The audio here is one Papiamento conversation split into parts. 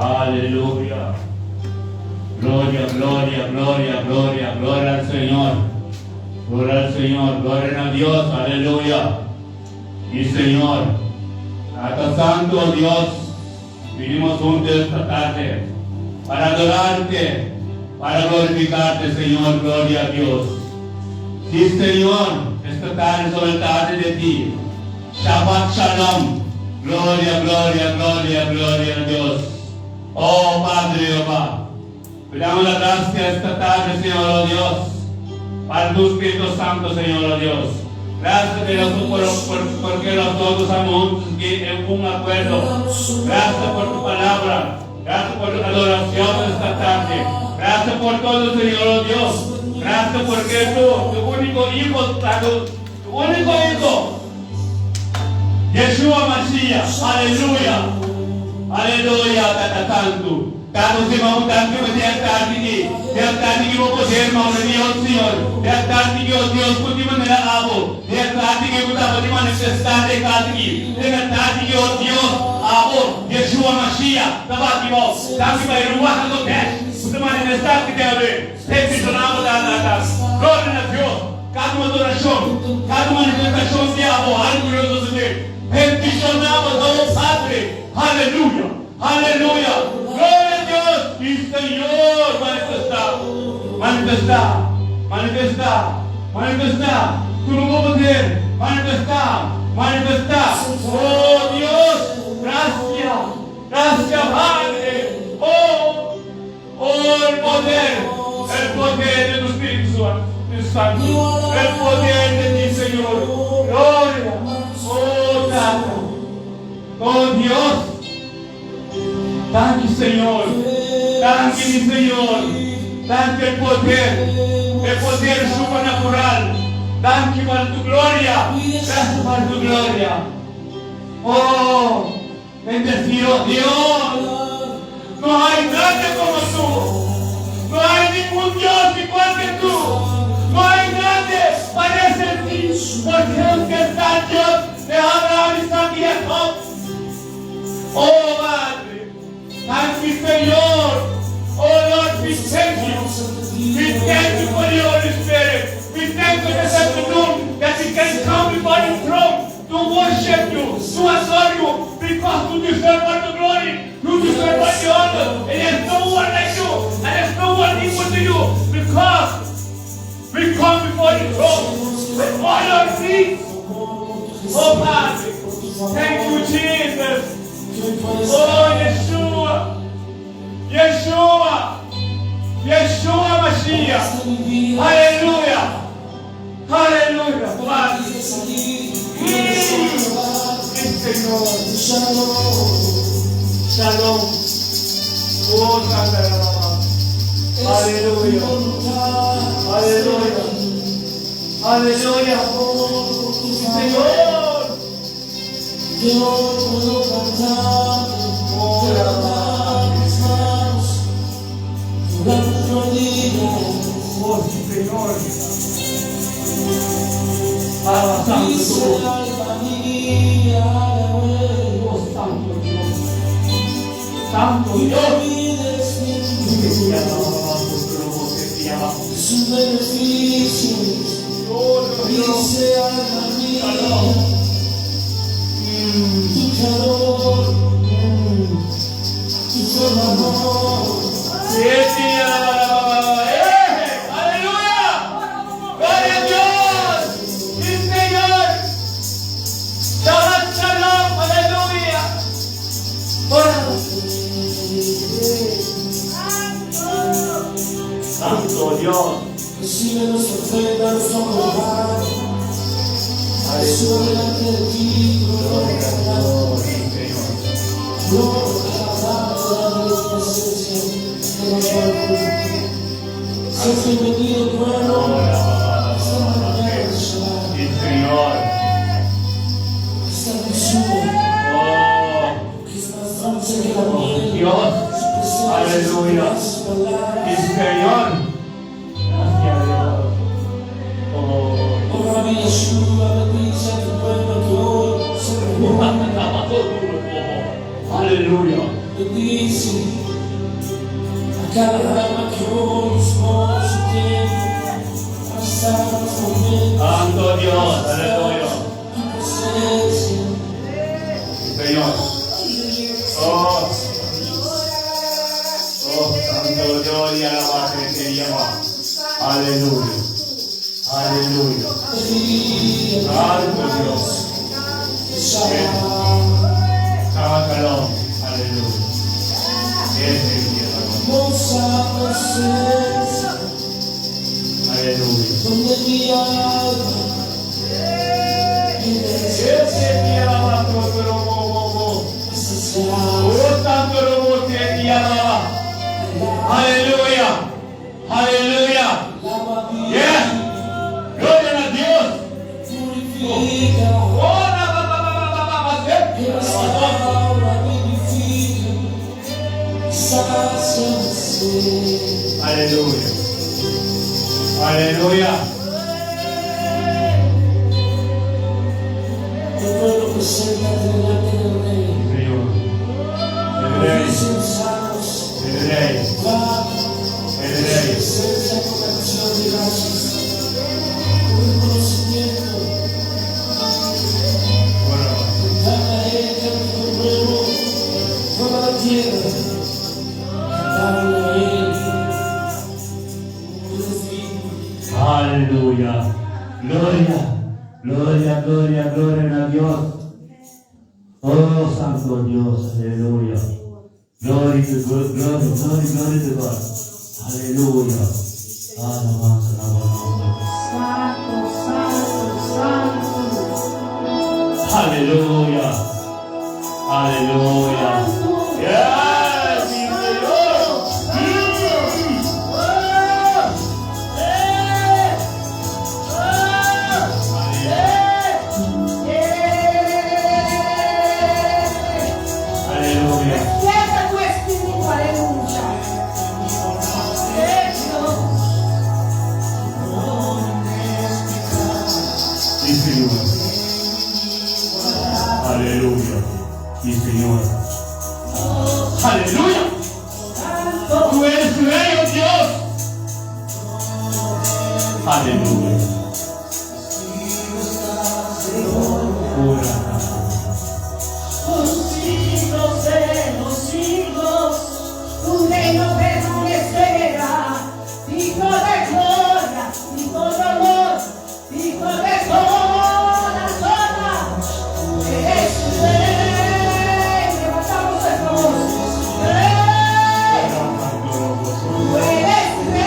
Aleluya. Gloria, gloria, gloria, gloria, gloria al Señor. Gloria al Señor, gloria a Dios, aleluya. Y Señor, Tata Santo Dios, vinimos juntos esta tarde para adorarte, para glorificarte, Señor, gloria a Dios. Sí, Señor, esta tarde sobre tarde de ti. Shabbat Shalom. Gloria, gloria, gloria, gloria a Dios. Oh Padre Jehová, te damos la gracia esta tarde, Señor, oh Dios, para tu Espíritu Santo, Señor, oh Dios. Gracias, Dios, porque nosotros estamos juntos aquí en un acuerdo. Gracias por tu palabra. Gracias por tu adoración esta tarde. Gracias por todo, Señor, oh Dios. Gracias porque tú, tu único Hijo, tu único Hijo, Yeshua Mashiach, aleluya. Aleluya, Tata Santo. Tata Simão, tanto que você tarde aqui. De tarde que vou poder, irmão de Deus, Senhor. De tarde que, oh Deus, por de maneira abo. De tarde que eu estava de manifestar de tarde aqui. De tarde que, oh Deus, abo, Yeshua Mashiach, estava aqui, ó. Tanto que Ruach HaKodesh, você manifestar que tem a ver. Bendicionamos da da Glória a Dios. Cada uma adoração, cada manifestação de abo, algo glorioso de Deus. Bendicionamos, oh Padre. Aleluya. Aleluya. Gloria a Dios. Y Señor, manifestar. Manifestar. Manifestar. Manifestar. Tu nuevo poder. Manifestar. Manifestar. Oh Dios. Gracias. Gracias, Padre. Oh, oh, el poder. El poder de tu Espíritu Santo. El poder de ti, Señor. Gloria. Oh, Tata. Oh, Dios. Thank you, Señor. Thank you, mi Señor. Thank you el poder. El poder supernatural. Thank you para tu gloria. Gracias para tu gloria. Oh, bendecido Dios. No hay nadie como tú. No hay ningún Dios igual que tú. No hay nadie parece a ti. Porque aunque está Dios de Abraham, Isaac y Jacob. Oh, Padre. Thank you, Señor. Oh, Lord, we thank you. We thank you for your Holy Spirit. We thank you this afternoon that we can come before your throne to worship you, to adore you, because you deserve all the glory, you deserve all the honor, and there's no one like you, and there's no one equal to you, because we come before your throne with all our needs. Oh, Padre, thank you, Jesus. Oh, Yeshua, Yeshua, Yeshua Mashiach. Aleluya. Aleluya. Padre. Sí, Señor. Shalom. Oh, Santa Mamá. Aleluya. Aleluya. Aleluya. Sí, Señor. Yo puedo cantar, levantar mis manos, doblar mis rodillas. Oh, sí, Señor. Alaba Santo Dice tu. el alma mía, Yahweh. Oh, Santo Dios. Santo Y no Dios. olvides ninguno de sus beneficios. Dice alma mía, tu calor, tu fiel amor. ¡Aleluya! ¡Gloria a Dios! ¡Sí, Señor! ¡Shabbat Shalom! ¡Aleluya! ¡Ora! Santo Dios. Recibe nuestra ofrenda, nuestro altar. Sube delante de ti, gloria Sí, Señor. Gloria a de tu presencia, que nos va a Seas bienvenido, pueblo, esta mañana de Shabbat. Sí, Señor. Esta dulzura Oh, que es más dulce que la miel. Dios. Su presencia, Aleluya. su palabra. Sí, Señor. Gracias, Dios. Oh. Oh, Rabbi Yeshua, bendice a tu pueblo que hoy se reúne. Aleluya. Bendice a cada alma que hoy buscó su tiempo para estar unos momentos Santo Dios, aleluya. en tu presencia. Señor. Oh, oh, Santo Dios, y alabado te llama. Aleluya. Aleluya. Santo Dios. Shabbat. Shabbat Shalom. Aleluya. Ese día, Hermosa presencia, Aleluya. donde mi alma viene Ese día, alabado, pero, oh, oh, saciada. oh. Oh, Santo Robo, te llama. Aleluya. Aleluya. El agua viva Yes. Gloria a Dios. purifica, Oh, la, ba, ba, ba, ba, ba, ba, y restaura, vivifica, sacia mi sed. Aleluya. Aleluya. Tu pueblo preséntate delante del Rey. Señor. El Rey. Dicen los salmos, El Rey. va El en su Rey. presencia con acción de gracias, con reconocimiento. Bueno, Cantad a Él, cántico nuevo, toda la tierra. Cantadle a Él, Él es digno. Aleluya. Gloria. Gloria, gloria, gloria a Dios. Oh, Santo Dios. Aleluya. Glory to God, glory, glory, glory to God. Aleluya. Alabanza, alabanza. Santo, santo, santo. Aleluya. Aleluya. Yes, sí, Señor. Ah. Eh. Ah. Aleluya. Aleluya. Despierta tu espíritu, aleluya. Eso. Sí, Señor. Aleluya. Sí, Señor. Aleluya. Santo. Tú eres rey, oh Dios. Aleluya. Ora. Por siglos de los siglos, tu reino permanecerá. Hijo de gloria, hijo de amor, hijo de toda, toda. Eres rey. Levantamos nuestra voz. Rey. Tú eres rey.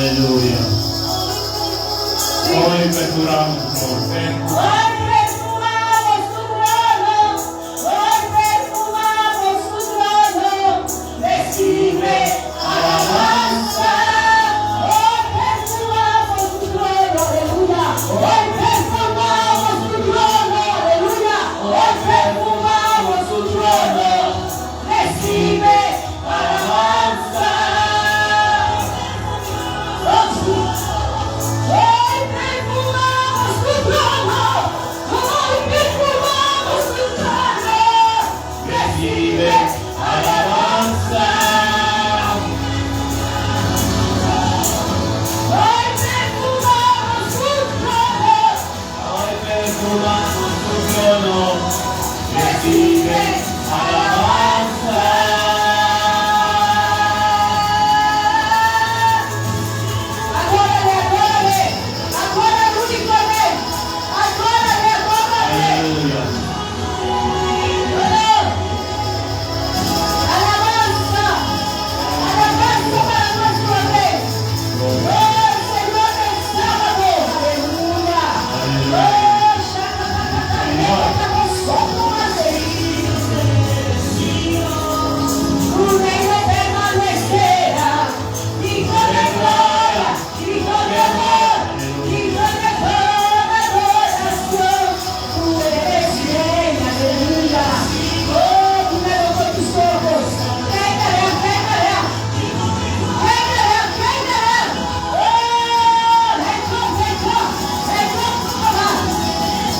Aleluya. Hoy perfumamos, Señor. Hoy perfumamos tu trono, hoy perfumamos tu trono, recibe alabanza. Hoy perfumamos tu trono, aleluya. Hoy perfumamos tu trono, aleluya. Hoy perfumamos tu trono, recibe alabanza. Hoy perfumamos tu trono, hoy perfumamos tu trono, recibe alabanza. Hoy perfumamos tu trono, Hoy perfumamos tu trono. Recibe alabanza. Adórale, adórale, adora al único rey, adórale, adórale. Aleluya. Alabanza, alabanza para nuestro Rey. Oh, el Señor del sábado, aleluya. Oh, Tu reino permanecerá, hijo de gloria, hijo de amor, hijo de toda adoración. Tú eres rey, aleluya. Oh, míralo con tus ojos. Cántale, cántale. Cántale, cántale. Oh, let go, let go, let go, come on.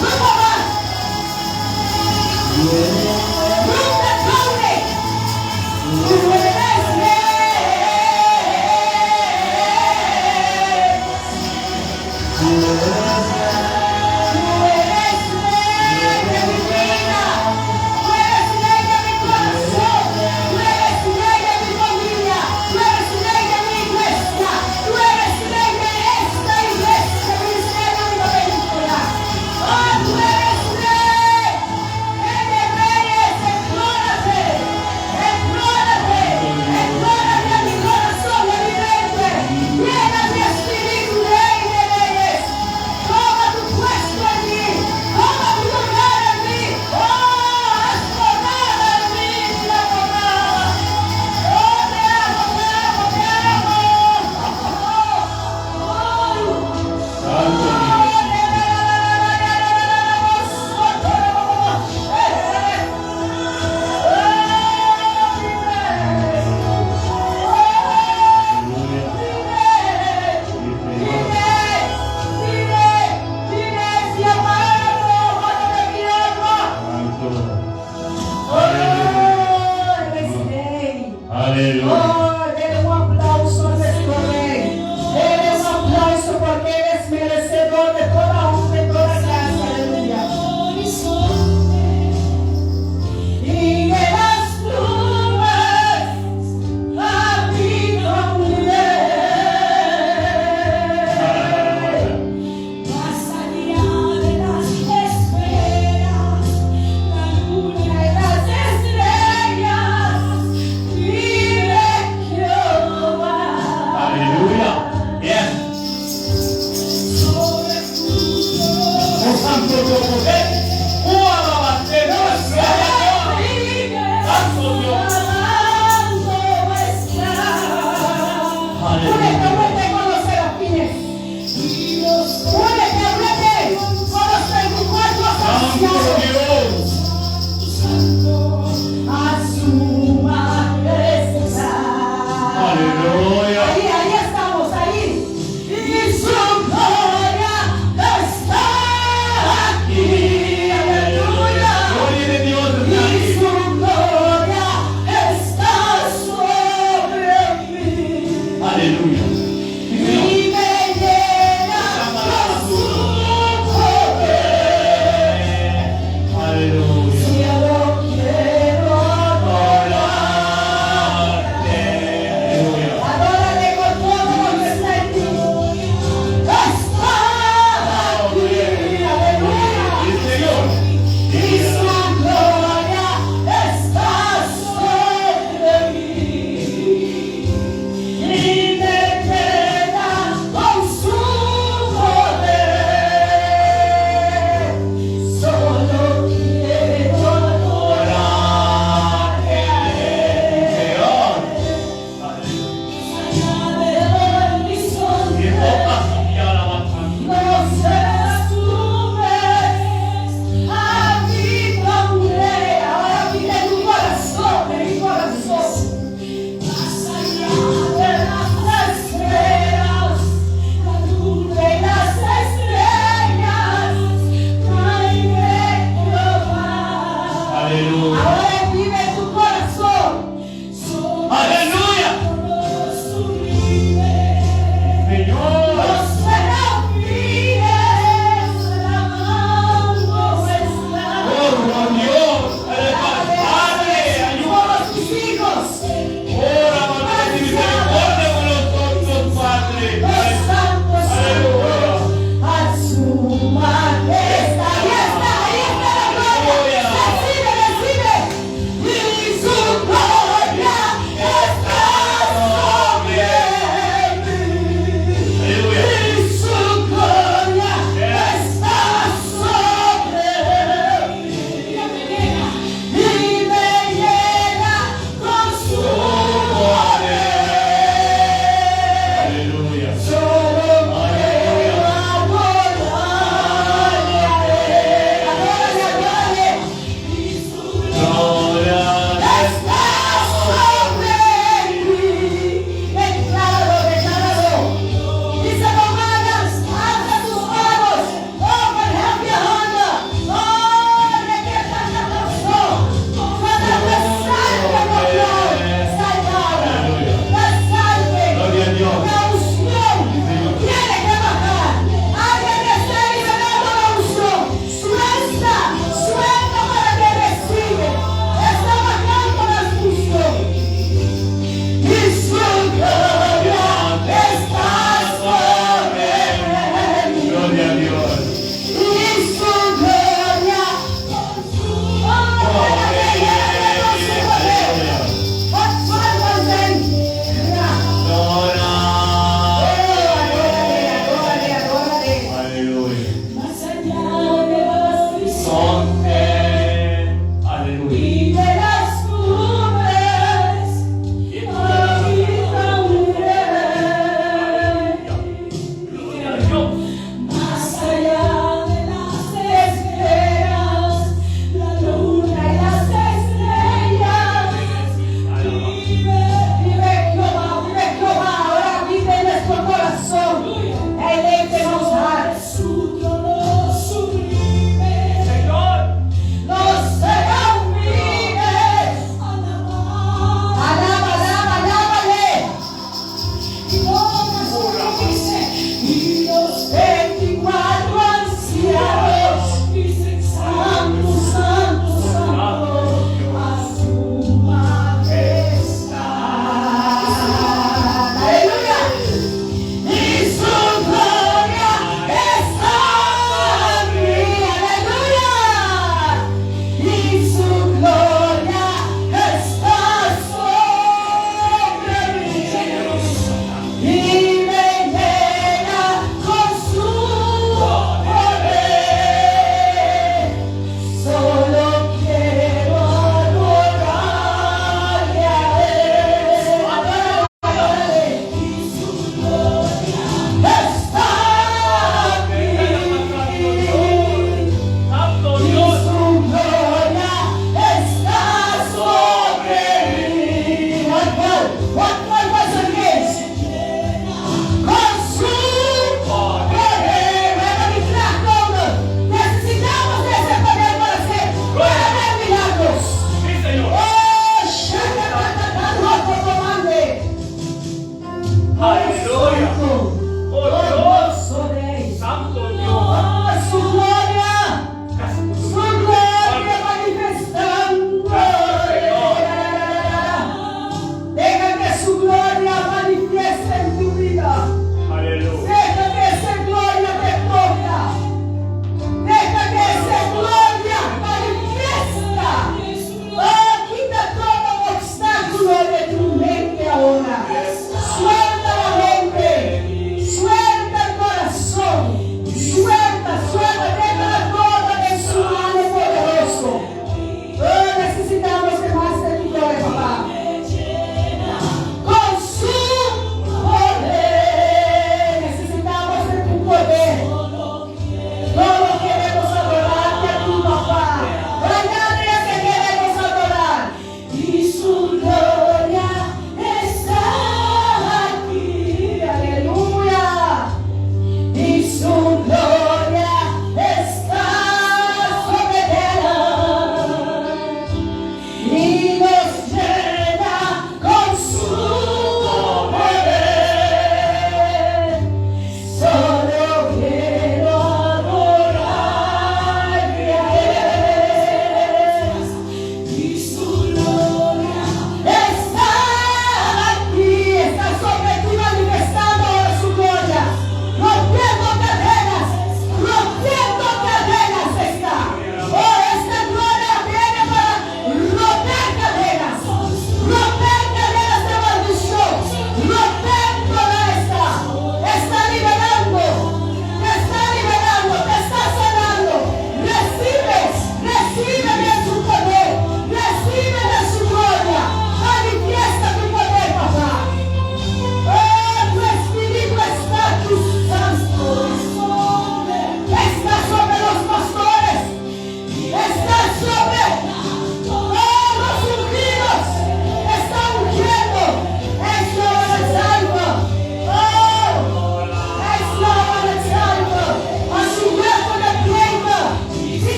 Come on. Nunca corre. Tú eres rey. Tú eres rey de mi vida. Tú eres rey de mi corazón. Tú eres rey de mi familia. Tú eres rey de mi iglesia. Tú eres rey de esta iglesia, Ministerio de Película. Oh, tú eres rey. Rey de reyes, explórate. Explórate. Explórate a mi corazón y a mi mente. Llena mi espíritu, rey de reyes. Santo, santo, a su majestad. Ahí está, ahí está la gloria. Recibe, recibe. Y su gloria está sobre mí. Aleluya. Y su gloria está sobre mí. Y me llena con su poder. Aleluya. Solo quiero adorarle a Él. Adórale, adórale. Y su Gloria. está sobre mí. Decláralo, decláralo. Dice Romanas, alza tus manos. Oh, help your hand. Oh, La salve. Gloria a Dios. La unción. Sí,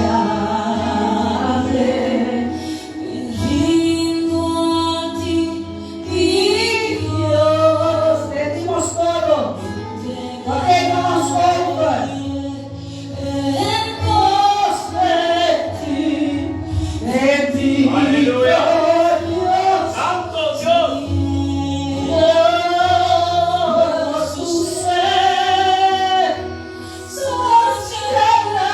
Insaciable. Me rindo a ti, mi Dios. Rendimos todo. We geven ons over. En pos de ti, Bendito Aleluya. Dios. Santo Dios. Dios, tu sed saciará.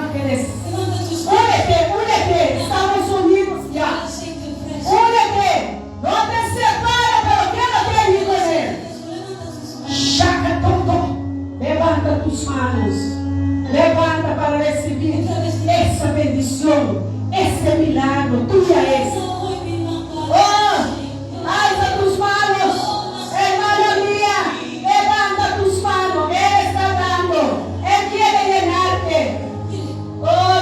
ángeles. Levanta tus manos. Únete, únete. Estamos unidos ya. Aceite fresco. Únete. No te separa, pero quédate ahí con él. Levanta tus manos. Shaka tonto. Levanta tus manos. Levanta para recibir esa bendición, ese milagro. Tuya es. Oh, alza tus manos, hermana mía. Levanta tus manos. Él está dando. Él quiere llenarte. Oh,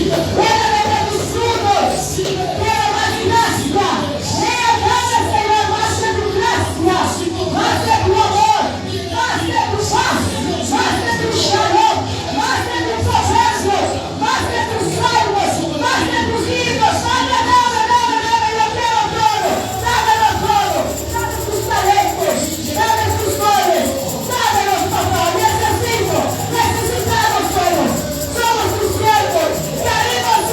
Guárdame de tus frutos. Quiero más gracia. Lea, dame, Señor, más de tu gracia, más de tu amor, más de tu paz, más de tu shalom, más de tus proverbios, más de tus salmos, más de tus libros. Dame, dame, dame, dame, yo quiero todo. Dámelo todo. Dame tus talentos, dame tus dones, dámelos, papá. Necesito, necesitamos todos. Somos tus siervos. Queremos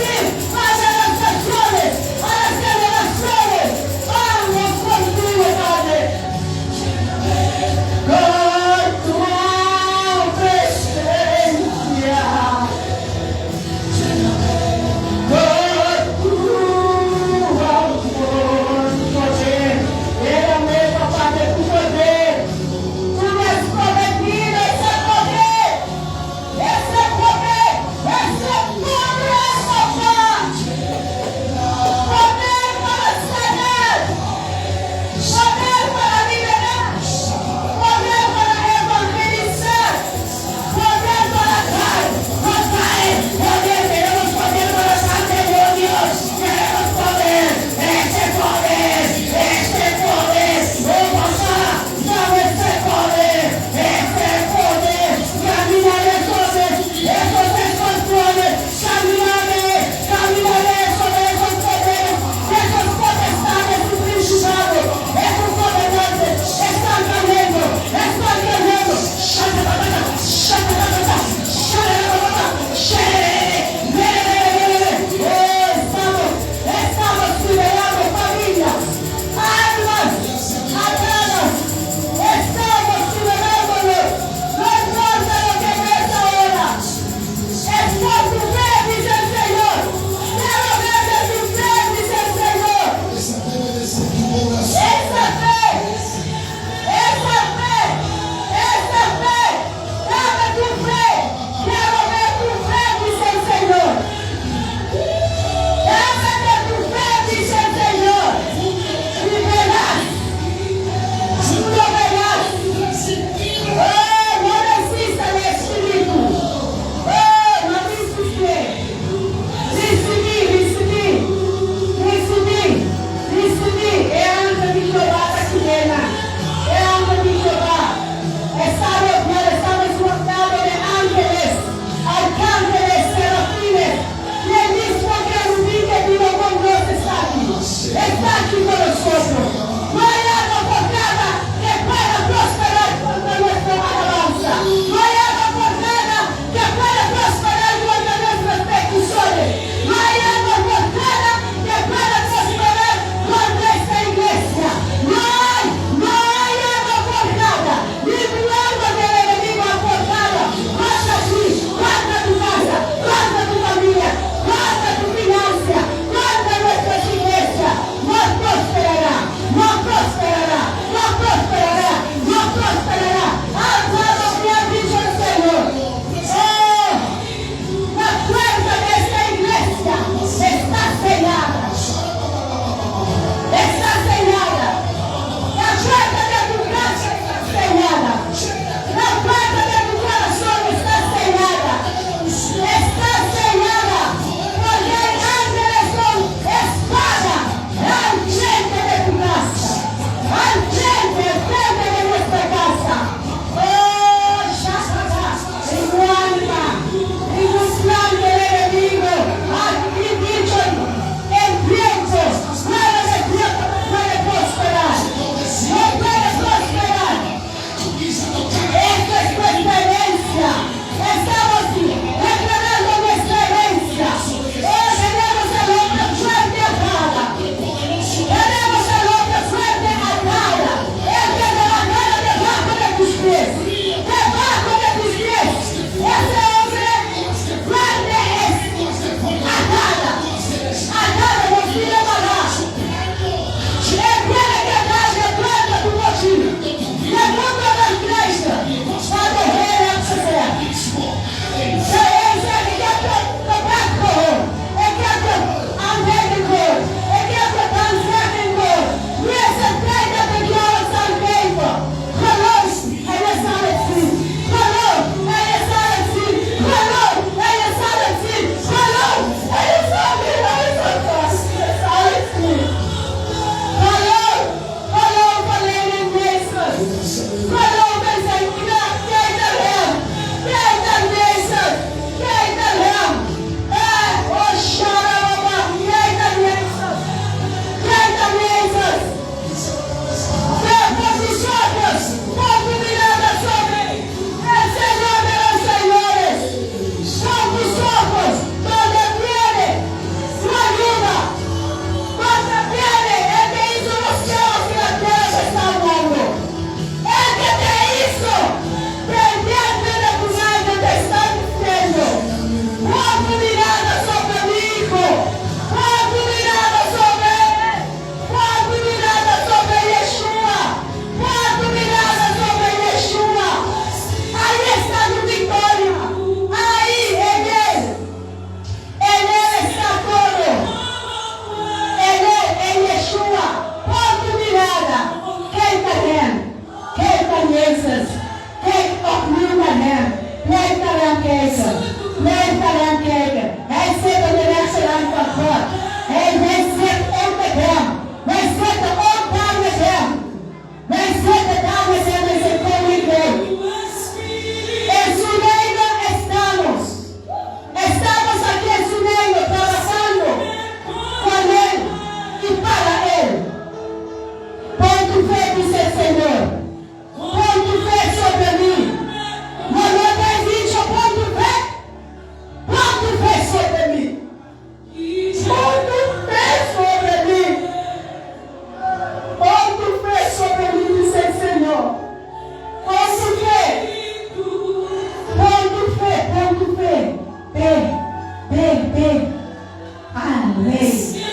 Rey.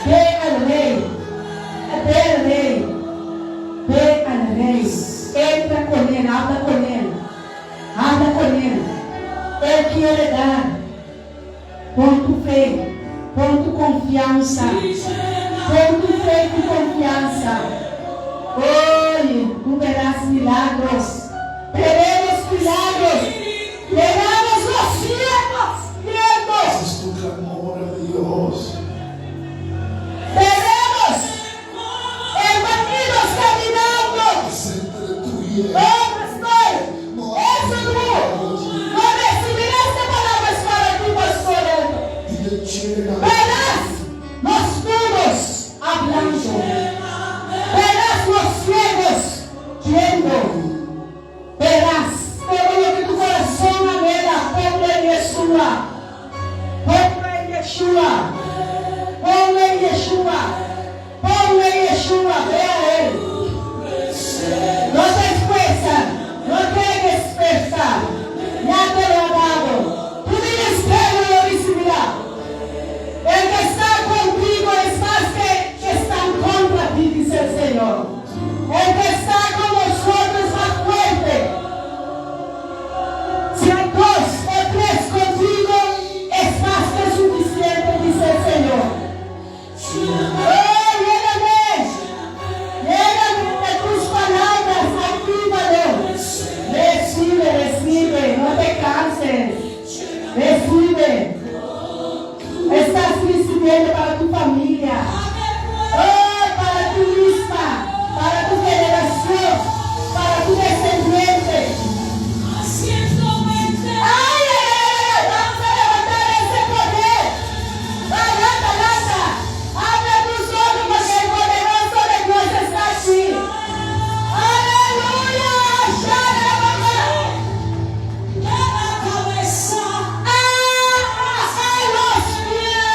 Ve al Rey. Ve al Rey. Ve al Rey. Entra con Él, habla con Él. Habla con Él. Él quiere dar. Pon tu fe, pon tu confiansa. Pon tu fe y tu confiansa. Oye, tú verás milagros. Veremos milagros. Veremos los cielos viendo. Ese es tu clamor a Dios. Veremos hermanitos caminando. Es entre tú y Él. Oh, pastor, eso no. No recibiré esta palabra es para ti, pastor. Dile, llena. Verás los mudos hablando. Verás los ciegos viendo. Verás todo lo que tu corazón anhela. Ponle en Yeshua. Ponle en Yeshua. Ponle en Yeshua. Ponle en Yeshua. Ve a Él. No te esfuerzas. No tienes que esforzar. Ya te lo ha dado. Tu ministerio lo recibirá. El que está contigo es más que que están contra ti, dice el Señor. El que está con nosotros es más fuerte. Si hay dos o tres contigo, es más que suficiente, dice el Señor. ¡Oh, lléname! Lléname de tus palabras, actívalo. Recibe, recibe, no te canses. Recibe. Estás recibiendo para tu familia. Oh, para ti misma, para tu generación, para tu descendiente. ¡Ay, ay, ay, ay! Vamos a levantar ese poder. Levanta, levanta. Abre tus ojos porque el poderoso de Dios está aquí. ¡Aleluya! ¡Shalom! ¡Ah, a los pies!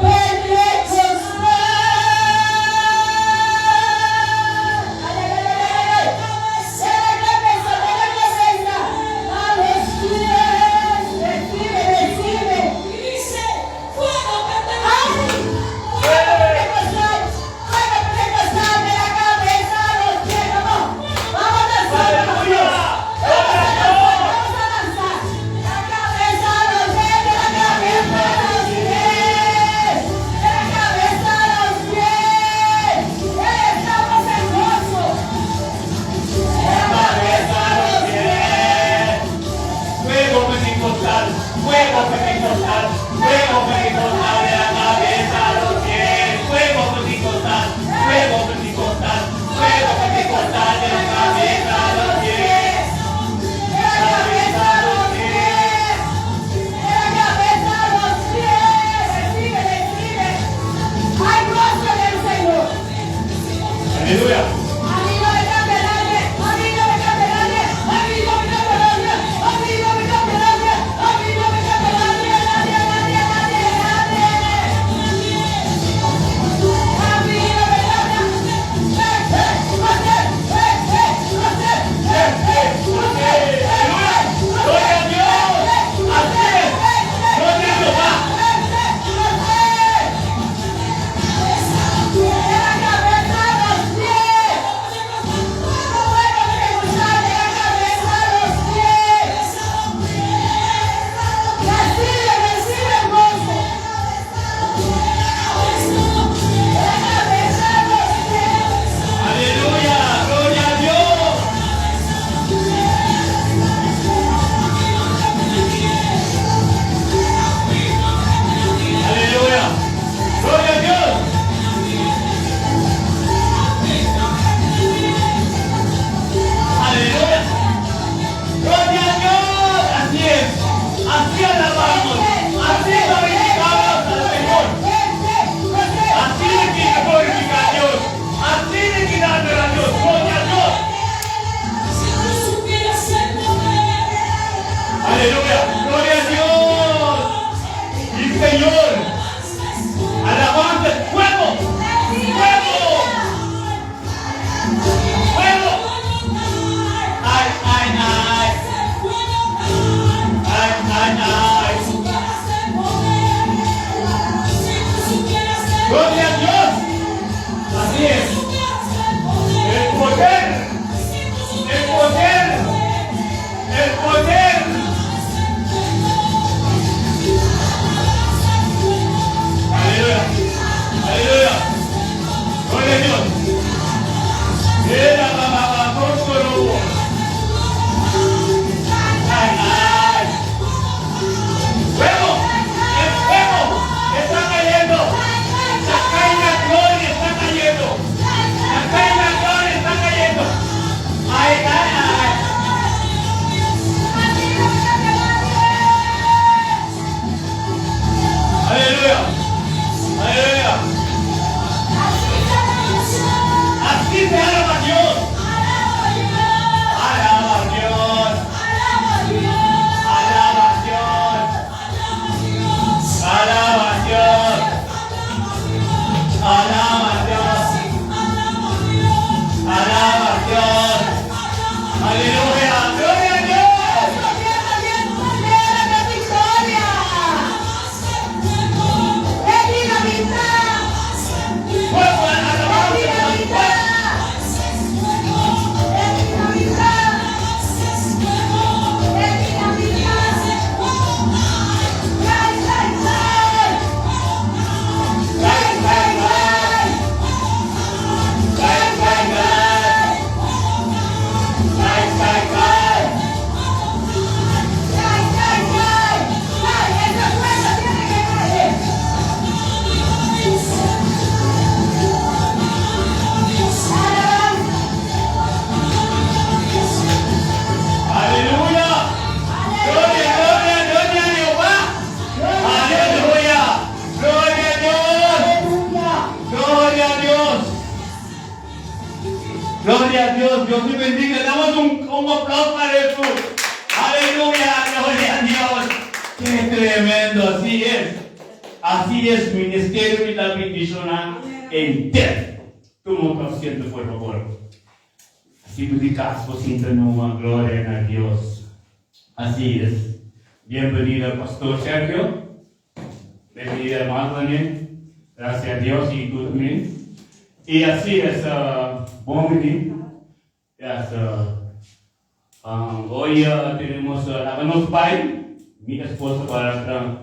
Pentecostal. Ay, ay, ay, ay, ay, ay. De la cabeza, de la cabeza, a los pies. Recibe, recibe. ¡Ay! Fuego pentecostal, fuego pentecostal de la cabeza a los pies. Vamos, vamos a danzar, Aleluya. vamos a danzar, vamos a danzar. La cabeza a los pies, de la cabeza a los pies, de la cabeza a los pies. Estamos en gozo. De la cabeza a los pies. Fuego pentecostal, fuego pentecostal, fuego pentecostal de la cabeza a los pies. Fuego pentecostal, fuego pentecostal, fuego pentecostal de la cabeza a los pies. De la cabeza a los pies. De la cabeza a los pies. Recibe, recibe. Hay gozo en el Señor. Aleluya. A mí no me cambia nadie. A mí no me cambia nadie. A mí no me cambia nadie. A mí no me cambia nadie. A mí no me cambia nadie. Nadie, nadie, nadie, nadie. A mí no me cambia. ¡Eh, eh, eh, eh, eh, eh, eh, eh, Aleluya. Gloria a Dios. Así es. Gloria a Jehová. De la cabeza a los pies. Fuego pentecostal de la cabeza a los pies. Recibe, recibe el gozo. De la cabeza a los pies. Aleluya. Gloria a Dios. Aleluya. Gloria a Dios. Aleluya. Gloria a Dios. Así es. Así alabamos. Así glorificamos al Señor. Así le quiere glorificar a Dios. Así le quiere adorar a Dios. Gloria a Dios. Aleluya. Gloria a Dios. Y Señor. Alabanza. Fuego. Fuego. Fuego. Ay, ay, ay. Ay, ay, ay. Dios te bendiga. Damos un, un aplauso para Jesús. Aleluya, gloria a Dios. Qué tremendo, así es. Así es, ministerio di la bendiciona entero. Tuma un asiento, por favor. Así di cas, sinta numa gloria na Dios. Así es. Bienvenido, Pastor Sergio. Bienvenida, hermano Daniel. Gracias a Dios y tú también. Y así es, bon bini. Yes, hoy tenemos uh, nos bai, mi esposa para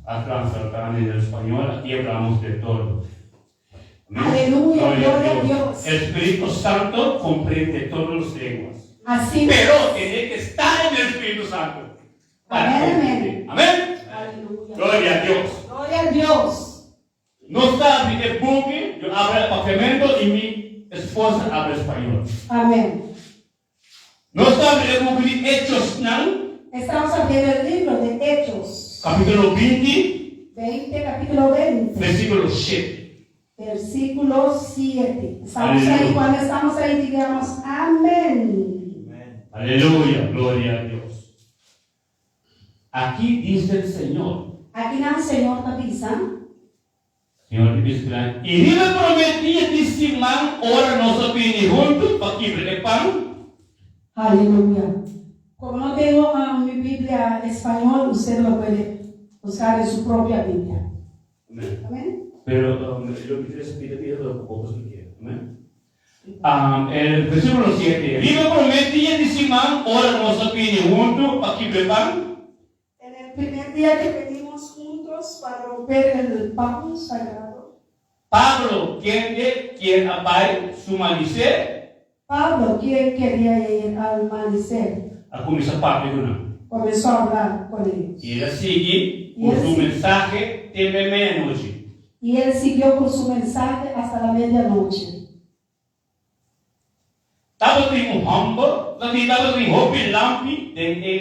a translatar en el español. Aquí hablamos de todo. Amén. Aleluya, gloria a Dios. El Espíritu Santo comprende todas las lenguas. Así Pero tiene que estar en el Espíritu Santo para Amén, comprender. Amén. Aleluya. Gloria a Dios. Gloria a Dios. No sabe el buque, yo hablo el papiamento y mi esposa habla español. Amén. No sabe el buque de Hechos, ¿no? Estamos abriendo el libro de Hechos. Capítulo 20, 20, capítulo 20, versículo 7. Versículo 7. Estamos ahí, Aleluya. cuando estamos ahí, digamos: Amén. Aleluya, gloria a Dios. Aquí dice el Señor, Akinan Señor ta bisa. Señor dice, i riba promé dia di siman, ora nos a bini huntu pa kibra e pan, Aleluya. Como no tengo mi Biblia español, usted lo puede buscar en su propia Biblia. Amén. Amén. Pero lo que les pido, pido lo poco que quiero. Amén. El versículo 7. Riba promé dia di siman, ora nos a bini huntu pa kibra e pan, En el primer día que venimos juntos para romper el pan sagrado, Pablo, kende kier a bai su manisé, Pablo, quien quería ir al amanecer, a kuminsá papia ku nan. Comenzó a hablar con ellos. I el a sigui ku su mensahe te meianochi. Y él siguió con su mensaje hasta la medianoche. Tabatin un hòmber, tabatin hopi lampi den e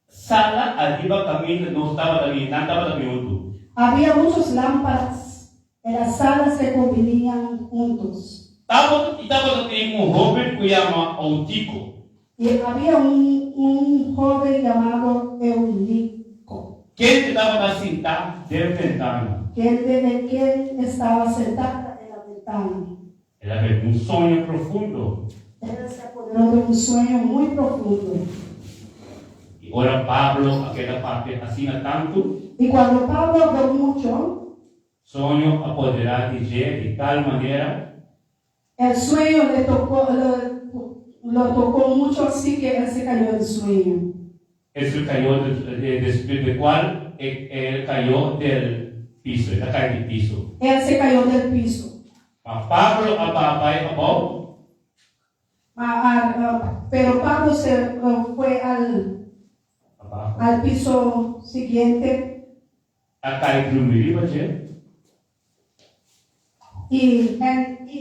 sala ariba kaminda nos tabata bini, nan tabata bini huntu. Había muchas lámparas en las salas que convenían juntos. Tabata i tabata tin un hóben ku yama Outiko. Y había un joven llamado Eunico. Kende tabata sintá den ventana. Kende, quien estaba sentada en la ventana. El a bebe un soño profundo. Él se apoderó de un sueño muy profundo. I ora Pablo a keda papia asina tantu, Y cuando Pablo habló mucho, soño a poderá di dje di tal manera, El sueño le tocó, lo tocó mucho, así que él se cayó en sueño. Él se cayó después de cual él cayó del piso, el a kai di piso. Él se cayó del piso. Ma Pablo a baha bai abou. Pero Pablo se fue al, Abajo. Al piso siguiente. A kai drumi riba dje. Y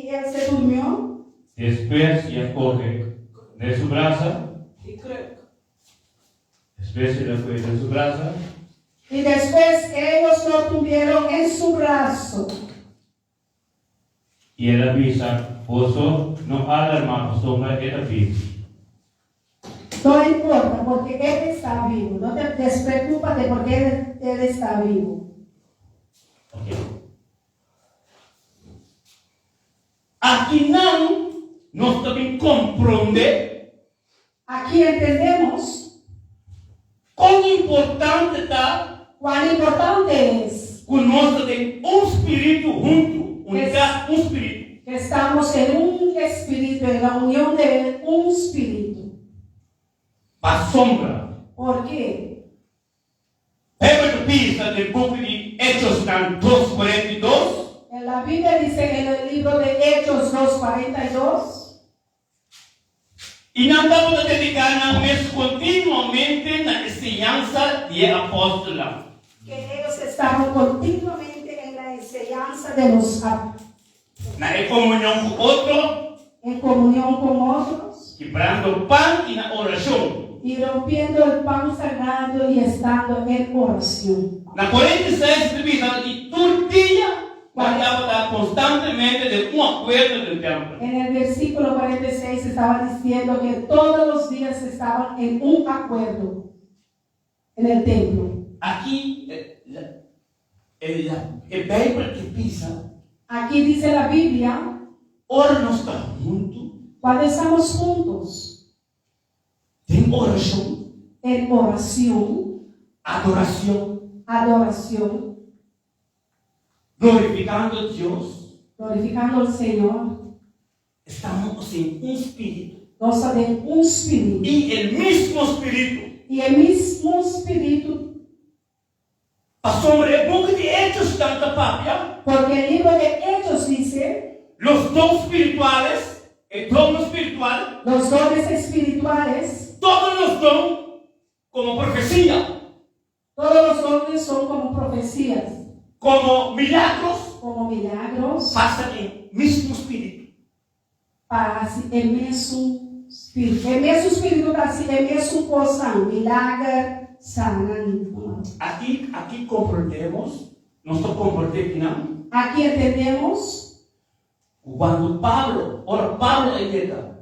él se durmió. Despues el a kohe den su brasa. Despues el a kohe den su brasa. Y después ellos lo tuvieron en su brazo. I el a bisa, Boso no alarmá pasobra e ta bibu. No importa, porque él está vivo. No te despreocúpate porque él está vivo. Ok. Akinan nos ta bin komprondé Aquí entendemos kon importante ta cuán importante es ku nos ta den un spiritu huntu, unidat, un spiritu. Que estamos en un espíritu, en la unión de un espíritu. Pasobra. ¿Por qué? Beibel ta bisa den buki di Echosnan 2:42. En la Biblia dice en el libro de Hechos 2:42. I nan tabata dediká nan mes kontinuamente na e siñansa di e apòstelnan. Que ellos estaban continuamente en la enseñanza de los apóstoles. Na e komunion ku otro. En comunión con otros. Kibrando pan i na orashon. Y rompiendo el pan sagrado y estando en oración. Na 46 ta bisa, I tur dia. Nan tabata konstantemente den un akuerdo den tèmpel. En el versículo 46 estaba diciendo que todos los días estaban en un acuerdo en el templo. Aki e Beibel ke bisa. Aki dice la Biblia. Ora nos ta huntu. Cuando estamos juntos. Den orashon. En oración. Adoracion. Adoracion. Glorificando Dios. Glorificando al Señor. Estamos en un spiritu. Nos ta den un spiritu. Y el mismo spiritu. Y e mismo spiritu. Pasobra e buki di Hechosnan ta papia. Porque el libro de Hechos dice. Los don spirituales, e donnan spiritual. Los dones espirituales. Todos los don como profesia. Todos los dones son como profecías. Como milagros. Como milagros. Pasa e mismo spiritu. Pa hasi e mesun spiritu. E mesun spiritu ta hasi e mesun kosnan, milager, sanan. Aki, aki komprendemos, nos ta komprendé kinan. Aki entendemos. Ku kuando Pablo, ora Pablo a yega.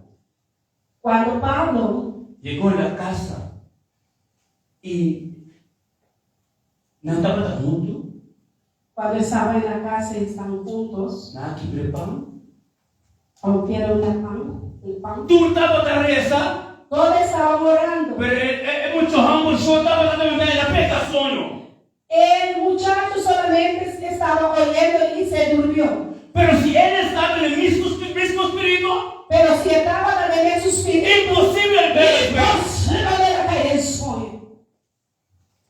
Cuando Pablo. Yegó na casa y nan tabata huntu. Cuando estaba en la casa y estaban juntos. Nan a kibra e pan. Rompieron la pan, el pan. Tur tabata reza. Todos estaban orando. Pero e mucho homber so tabata ta mira el a pega soño. El muchacho solamente estaba oyendo y se durmió. Pero si el estaba en el mismo mismo spiritu. Pero si e tabata den mesun spiritu. Imposible el pega sueño. Imposible el a kai den soño.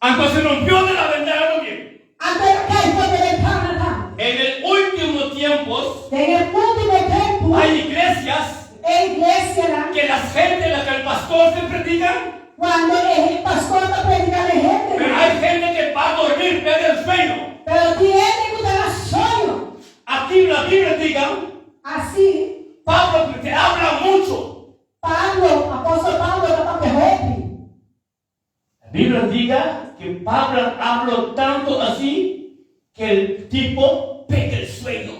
Anto se rompió de la ventana también. Anto el a kai for di e ventana tambe. En el último tiempos. Den e último tempu. Hay iglesias. E iglesianan. Que las gente, la que el pastor se predican. Cuando e pastor ta predica na e hendenan. Pero hay gente que va a dormir, pierde el sueño. Pero tin hende cu ta na soño. Aki la Biblia diga. Asi. Pablo te habla mucho. Pablo, apostel Pablo ta papia hopi. La Biblia diga que Pablo hablo tanto asi que el tipo pega el sueño.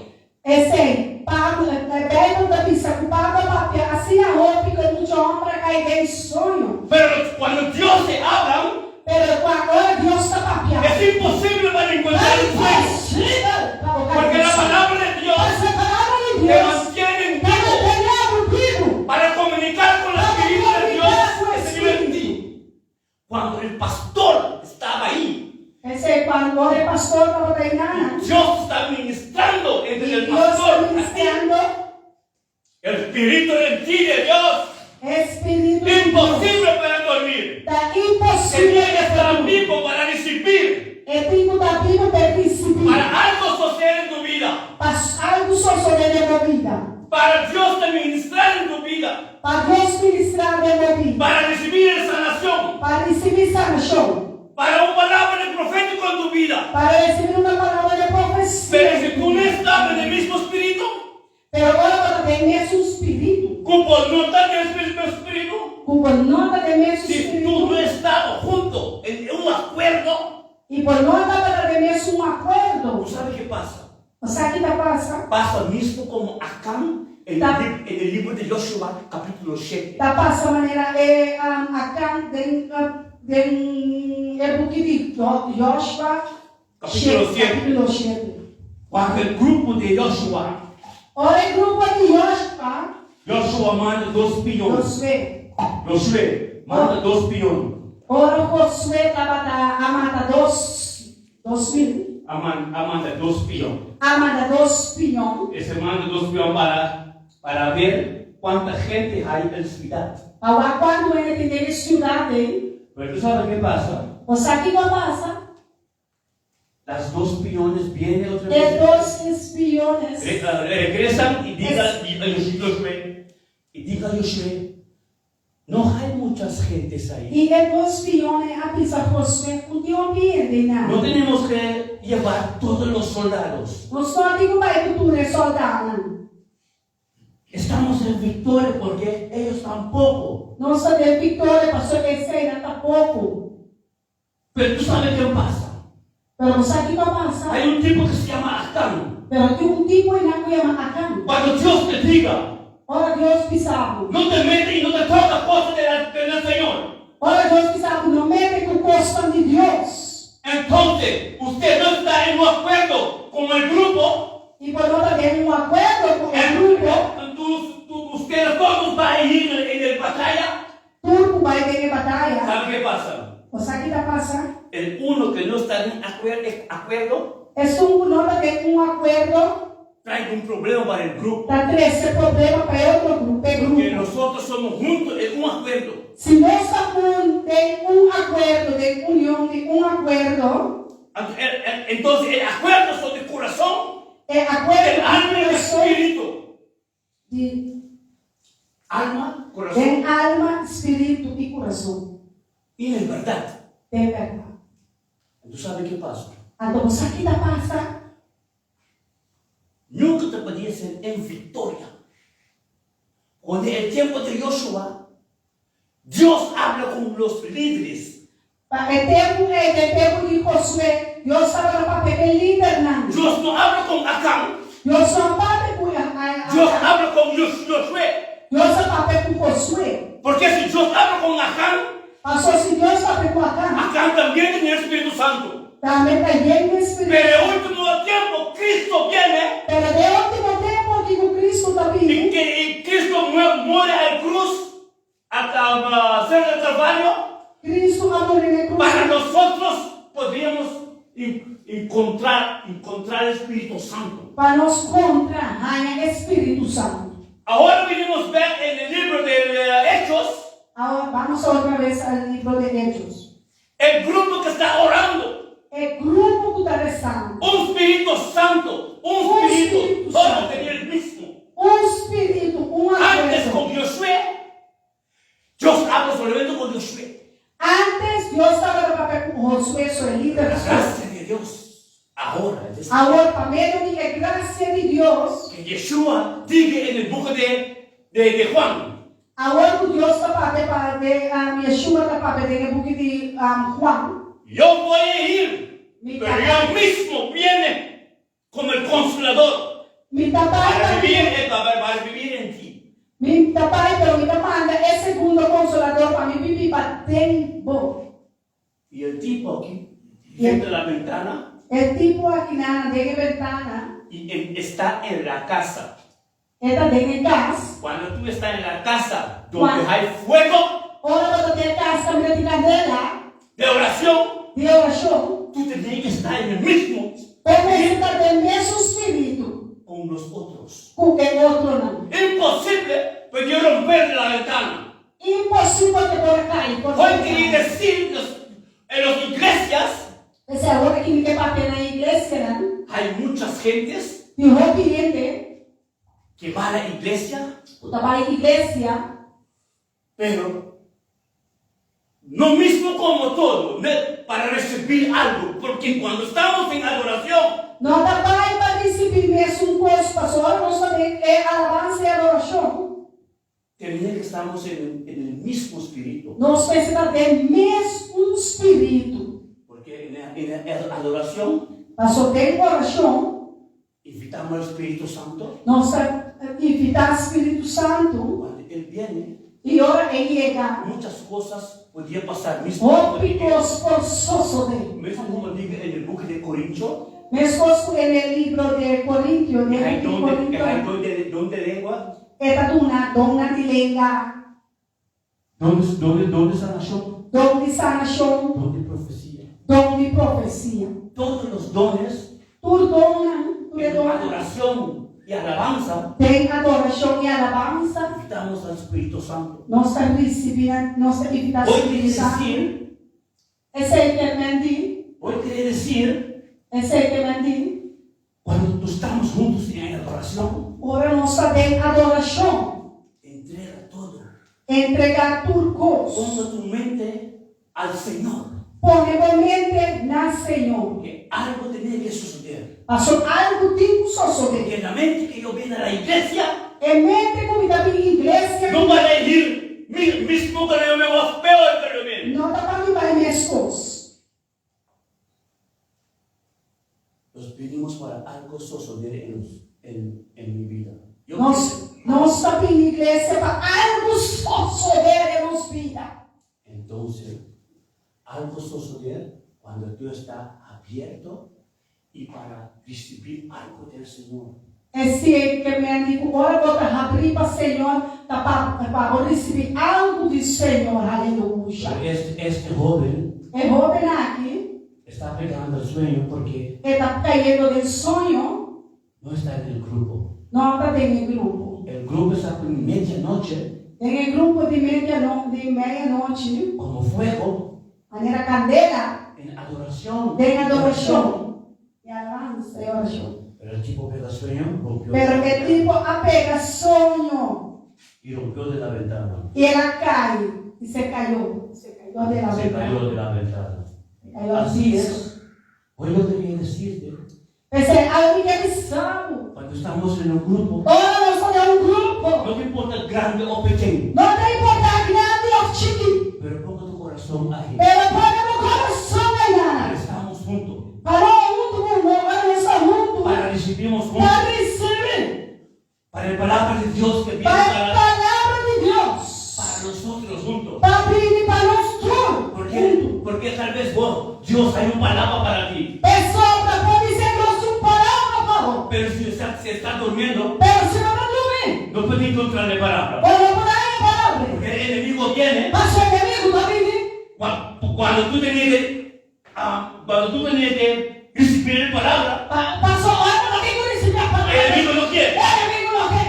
Esei, Pablo, e Bijbel ta bisa ku Pablo a papia asina hopi ku e mucha hòmber a kai den soño. Pero cuando Dios te habla. Pero kua ora Dios ta papia. Es imposible para encontrar el sueño. Ta imposibel pa bo kai Porque den la soño. palabra de Dios. Pasobra e palabra di Te Dios mantiene en ta vivo. mantené bo bibu. Para comunicar con el Pa bo Espíritu de Dios komuniká ku e que se vive en Spiritu. ti. Cuando el pastor estaba ahí. Esei cuando ora e pastor tabata einan. Dios está ministrando entre I el Dios ta pastor a ti. ministrando. El Spiritu en ti de Dios. E Spiritu di Dios. Imposible para dormir. Ta imposible Tenía que pa estar durmi. vivo para recibir. E tin ku ta bibu pa e risibí. Para algo suceder en tu vida. Pa algu sosodé den bo bida. Para Dios te ministrar en tu vida. Pa Dios ministrá den bo bida. Para recibir el sanacion. Pa risibí sanashon. Para un palabra de profético en tu vida. Pa risibí una palabra de profesia. Pero si tu no estás en el mismo espíritu. Pero ora bo ta den mesun spiritu. Ku bo no ta den e mismo spiritu. Ku bo no ta den mesun spiritu. Si tu no estado junto en un acuerdo. I bo no tabata den mesun akuerdo. Bo sabe ke pasa? Bo sa ki ta pasa? Pasa mismo komo Akan en el libro de Joshua kapitulo shete. Ta pasa manera e Akan den den e buki di Joshua kapitulo shete. Cuando el grupo de Joshua. Ora e grupo di Joshua. Joshua manda dos pion. Josué. Josué manda dos pion. Ora Josué tabata a mata dos dos mil. A a manda dos pion. A manda dos pion. E se manda dos pion para para ver cuanta gente hay en ciudad. Pa wak cuantu hende tin den e ciudad ei. Pero tu sabe ke pasa? Bo sa kiko a pasa? Las dos piones vienen otra E vez. dos espiones. Regresan y diga a Josué, y diga a Josué, no hay muchas gentes ahí. I e dos spiones a bisa Josué ku tin hopi hende einan. No tenemos que llevar todos los soldados. Nos no tin ku bai ku tur e sòldánan. Estamos en victoria porque ellos tampoco. Nos ta den viktoria pasobra eseinan tampoko. Pero tu sabe ke pasa? Pero bo sa kiko a pasa? Hay un tipo que se llama Acán. Pero tin un tipo einan ku yama Akan. Cuando Dios te diga. Ora Dios bisa bo. No te mete y no te toca cosa de la del Señor. Ora Dios bisa bo no mete ku kosnan di Dios. Entonces usted no está en un acuerdo con el grupo. I bo no ta den un akuerdo ku e grupo. Ustedes todos va a ir en el batalla. Tur ku bai den e bataya. Sabe ke pasa? Bo sa ki ta pasa? El uno ke no sta den akuerdo. Esun ku no ta den un akuerdo. Trae un problema para el grupo. Ta trese problema pa e otro grupo, e grupo. Porque nosotros somos juntos en un akuerdo. Si nos ta un den un akuerdo, den union di un akuerdo. Entonces el akuerdo son di kurason, E akuerdo el di alma y el kurason. espiritu. Di alma, kurason. Den alma, spiritu i kurason. I den bèrdat. Den bèrdat. Anto sabe ke pasa? Anto bo sa ki ta pasa? Nunka ta podia ser en viktoria. Kuando e tempu di Joshua, Dios habla ku los líderes. Pa e tempu ei, den tempu di Josué, Dios tabata papia ku e lidernan. Dios no habla kon Akan. Dios no a papia ku Akan. Dios habla kon Josué. Dios a papia ku Josué. Porque si Dios habla kon Akan. Pasobra si Dios papia ku Akan. Akan tambien tene e Spiritu Santu. Tambe ta yen di e Spiritu. Pero e ultimo tempu Cristo biene. Pero den e ultimo tempu aki ku Cristo ta bini. I Cristo muri al cruz. A ser del Calvario. Cristo a muri na e cruz. Para nosotros podríamos encontrar encontrar el Espíritu Santo. Pa nos contra haña e Spiritu Santo. Ahora venimos ver en el libro de Hechos. Awor bamos otra vez al libro de Hechos. El grupo que está orando. E grupo cu ta rezando. Un Spirito Santo, un Spirito, todo tenía el mismo. Un Spirito, un acuerdo. Antes con Josué, Dios habla solamente con Josué. Antes Dios tabata papia cu Josué, so e lider. La gracia de Dios, ahora. Awor, pa medio di e gracia di Dios. Que Yeshua diga en el buque de de Juan. Awor ku Dios ta papia pa de Yeshua ta papia den e buki di Juan. Yo voy a ir, pero yo mismo viene como el Consolador. Mi ta bai Para pa vivir en para vivir en ti. Mi ta bai, pero mi ta manda e segundo Consolador pa mi bibi pa den bo. Y el tipo aki frente la ventana. E tipo aki nan den e ventana. Y está en la casa. E ta den e kas. Cuando tu está en la casa donde hay fuego. Ora bo ta den e kas kaminda tin kandela. De oracion. Di orashon. Tu tene que esta en el mismo. Bo mester ta den mesun spiritu. Con los otros. Ku e otronan. Imposible pa yo romper la ventana. Imposibel te por kai por Hoy quiere decir los, en las iglesias. P'esei awor aki mi ke papia na e iglesianan. Hay muchas gentes. Tin hopi hende. Que va a la iglesia. Ku ta bai iglesia. Pero no mismo como todo, para recibir algo, porque cuando estamos en adoración. No ta bai pa risibí mesun kos, pasobra ora nos ta den e alabansa i adorashon. Termina que estamos en en el mismo espíritu. Nos mester ta den mes un spiritu. Porque en en adoración. Pasobra den orashon. Invitamos al Spiritu Santo. Nos ta invitá Spiritu Santu. Cuando El viene. I ora E yega. Muchas cosas podía pasar mismo. Hopi kos por sosodé. Mismo como diga en el buki de Corinto. Meskos ku en e libro de Corintio, den Hay buki di don de, Corinto. hay don de, don de lengua. E ta duna donnan di lenga. Don de, don de sanacion. Don di sanacion. Don de profecia. Don di profecia. Todos los dones. Tur donnan, tur e donnan. En adoracion y alabanza. Den adoracion y alabanza. Invitamos al Spirito Santo. Nos ta ricibi, nos ta invita Spirito Santo. Hoy quiere decir. Esey ke men di. Hoy quiere decir. Esey ke men di. Cuando tu estamos juntos en adoración. Ora nos ta den adoracion. Entrega todo. Entrega tur cos. Ponga tu mente al Señor. Pone bo mente na Señor. Porque algo tiene que suceder. Pasobra algo tin cu sosode. Porque la mente que yo viene a la iglesia. E mente cu mi ta bin iglesia. No para elegir mi mismo pero yo me voy peor pero yo viene. No ta pa mi bai mescos. Nos vinimos para algo sosodé en nos, en, en mi vida. Yo Nos, nos ta bini iglesia pa algu sosodé den nos bida. Entonces, algo sosodé cuando tú está abierto y para recibir algo del Señor. Esei ke men di ku ora bo ta habrí pa Señor ta pa pa bo risibí algu di Señor. Aleluya. Pero este, este joven. E hóben aki. Está pegando el sueño porque. E ta kayendo den soño. No está en el grupo. No ta den e grupo. El grupo está con media noche. Den e grupo di media no di meia nochi. Como fuego. Manera kandela. En adoracion. Den adorashon. E alabansa e orashon. Pero el tipo pega sueño, rompió. Pero e tipo a pega soño. Y rompió de la ventana. Y el a kai, y se cayó, se cayó de la Se ventana. cayó de la ventana. Se cayó al Así piso. es. Hoy yo quería decirte. P'esei awe mi ke bisa bo. Cuando estamos en un grupo. Ora nos ta den un grupo. No te importa grande o pequeño. No ta importa grandi of chiki. Pero ponga tu corazón ahí. Pero pone bo corazon einan. Estamos juntos. Pa no huntu ku no, ora nos ta huntu. Para recibimos juntos. Pa risibi. Para el palabra de Dios que viene Pa e para. palabra di Dios. Para nosotros juntos. Pa bini pa nos tur Porque, huntu. porque tal vez vos, Dios hay un palabra para ti. Pasobra podisé Dios tin un palabra pa bo. Pero si está, si está durmiendo. Pero si bo ta drumi. No puede encontrar la palabra. Bo no por haña e palabra. Porque el enemigo viene. Pasobra e enemigu ta bini. Cuando tú tenés que, ah, cuando tú tenés que recibir la palabra. Pasobra ora bo ta tin ku risibí e palabra. El enemigo no kier. E enemigu no ke.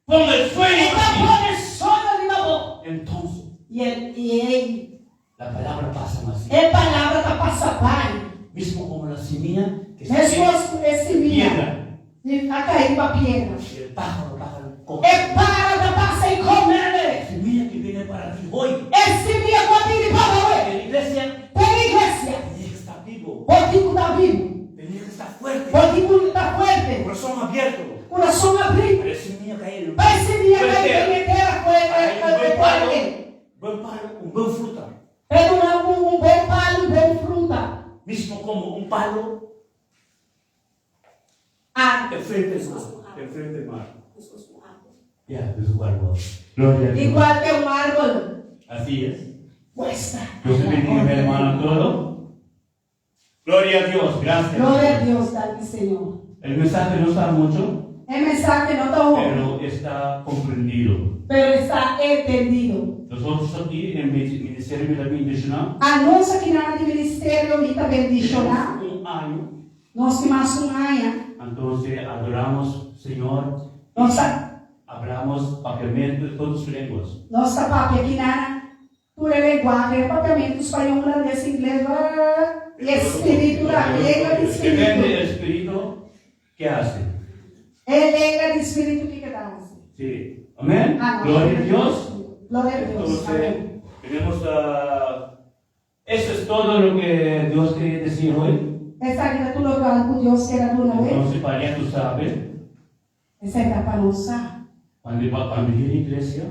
Ponga el sueño E ta aquí. pone soño riba bo. Entonces. I el, i ei. La palabra pasa así. E palabra ta pasa bai. Mismo como la semilla que se Meskos ku e simia piedra. a kai riba piedra. Y el pájaro pájaro come. E para ta pasa i komele. Semilla que viene para ti hoy. E simia ku a bini pa bo awe. En la iglesia. Den iglesia. Tenés que estar vivo. Bo tin ku ta bibu. Tenés que estar fuerte. Bo tin ku ta fuerte. Corazón abierto. Kurason abrí. Pa e simia kai. Pa e simia kai den e tera ku e tera ei. Buen palo, un buen fruta. E duna un un bon palu i bon fruta. Mismo como un palo A. Enfrente del mar, enfrente del mar. Ya, es un árbol. Gloria a Dios. Igual ke un árbol. Así es. Cuesta. Dios te bendiga, mi hermano, todo. Gloria a Dios, gracias. Gloria a Dios, danki Señor. El mensaje no está mucho. E mensahe no ta hopi. Pero está comprendido. Pero está entendido. Nosotros aquí en Ministerio Mi ta Bendiciona. Anos aki na di Ministerio Mi ta Bendiciona. Tenemos un año. Nos tin mas un aña. Entonces adoramos Señor. Nos ta. Hablamos papiamento y todas lenguas. Nos ta papia aki na Tur e lenguahe, e papiamentu, spañó, hulandes, ingles, i e spiritu ta, e lenga di spiritu. Depende el spiritu ke hasi. E lenga di spiritu kiko ta hasi. Si. Amen. Gloria a Dios. Gloria a Dios. Amen. Tenemos eso es todo lo que Dios quería decir hoy. Esaki ta tur lokual ku Dios kier a duna hoy. Entonces pa ya tu sabe. Esei ta pa nos sa. Cuando cuando yega iglesia.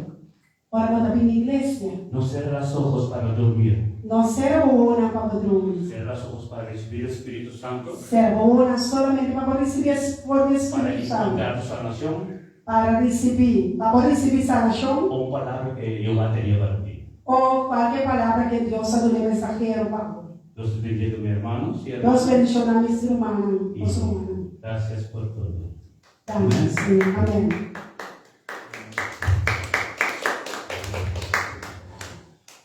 Ora bo ta bini iglesia. No cierra los ojos para dormir. No cera bo wowonan pa bo drumi. Cierra los ojos para recibir el Espíritu Santo. Cera bo wowonan solamente pa bo ricibi e for di e Spiritu Santo. Para encontrar tu sanacion. Para ricibi, pa bo ricibi sanacion. O un palabra que Jehová tenía para ti. O cualke palabra ke Dios a duna e mensahero pa bo. Dios te bendiga mi hermano. Dios bendiciona mis rumannan, nos rumannan. Gracias por todo. Danki, Señor. Amen.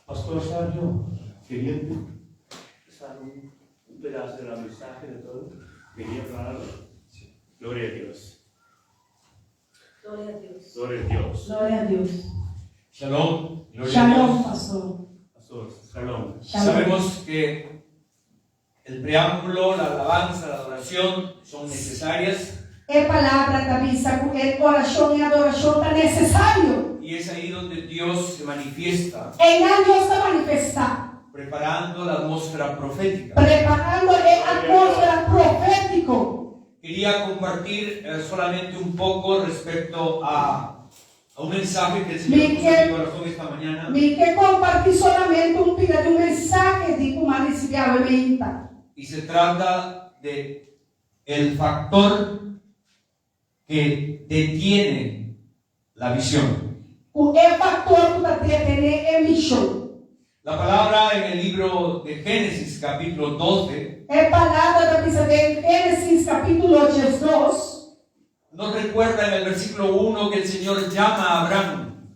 Pastor Sergio, quería empezar un, un pedazo de la mensaje de todo. Quería hablar algo. Sí. Gloria a Dios. Gloria a Dios. Gloria a Dios. Gloria a Dios. Shalom. Gloria a Shalom, Dios. pastor. Pastor, shalom. Shalom. Sabemos que el preámbulo, la alabanza, la adoración son necesarias. E palabra ta bisa ku e orashon i adorashon ta nesesario. Y es ahí donde Dios se manifiesta. Einan Dios ta manifestá. Preparando la atmósfera profética. Preparando e atmósfera profétiko. Quería compartir solamente un poco respecto a a un mensaje que el Señor Mi puso en ke mi corazón esta mañana. Mi ke kompartí solamente un pida di un mensahe di ku m'a risibí awe meinta. Y se trata de. El factor que detiene la visión. Ku e faktor ku ta detené e vishon. La palabra en el libro de Génesis capítulo 12 E palabra ta bisa den Génesis kapítulo 12. nos recuerda en el versículo 1 que el Señor llama a Abraham.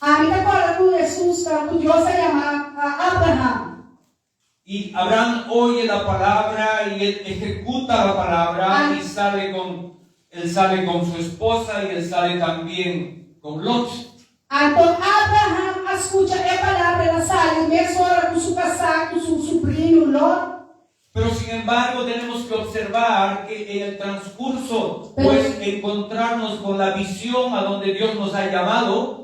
Ami ta kòrda ku Hesus, ku Dios a yama Abraham. Y Abraham oye la palabra y él ejecuta la palabra y sale con, él sale con su esposa y él sale también con Lot. Anto Abraham a skucha e palabra, el a sali mesora ku su kasá, ku su subrino Lot. Pero sin embargo tenemos que observar que en el transcurso, pues encontrarnos con la visión a donde Dios nos ha llamado,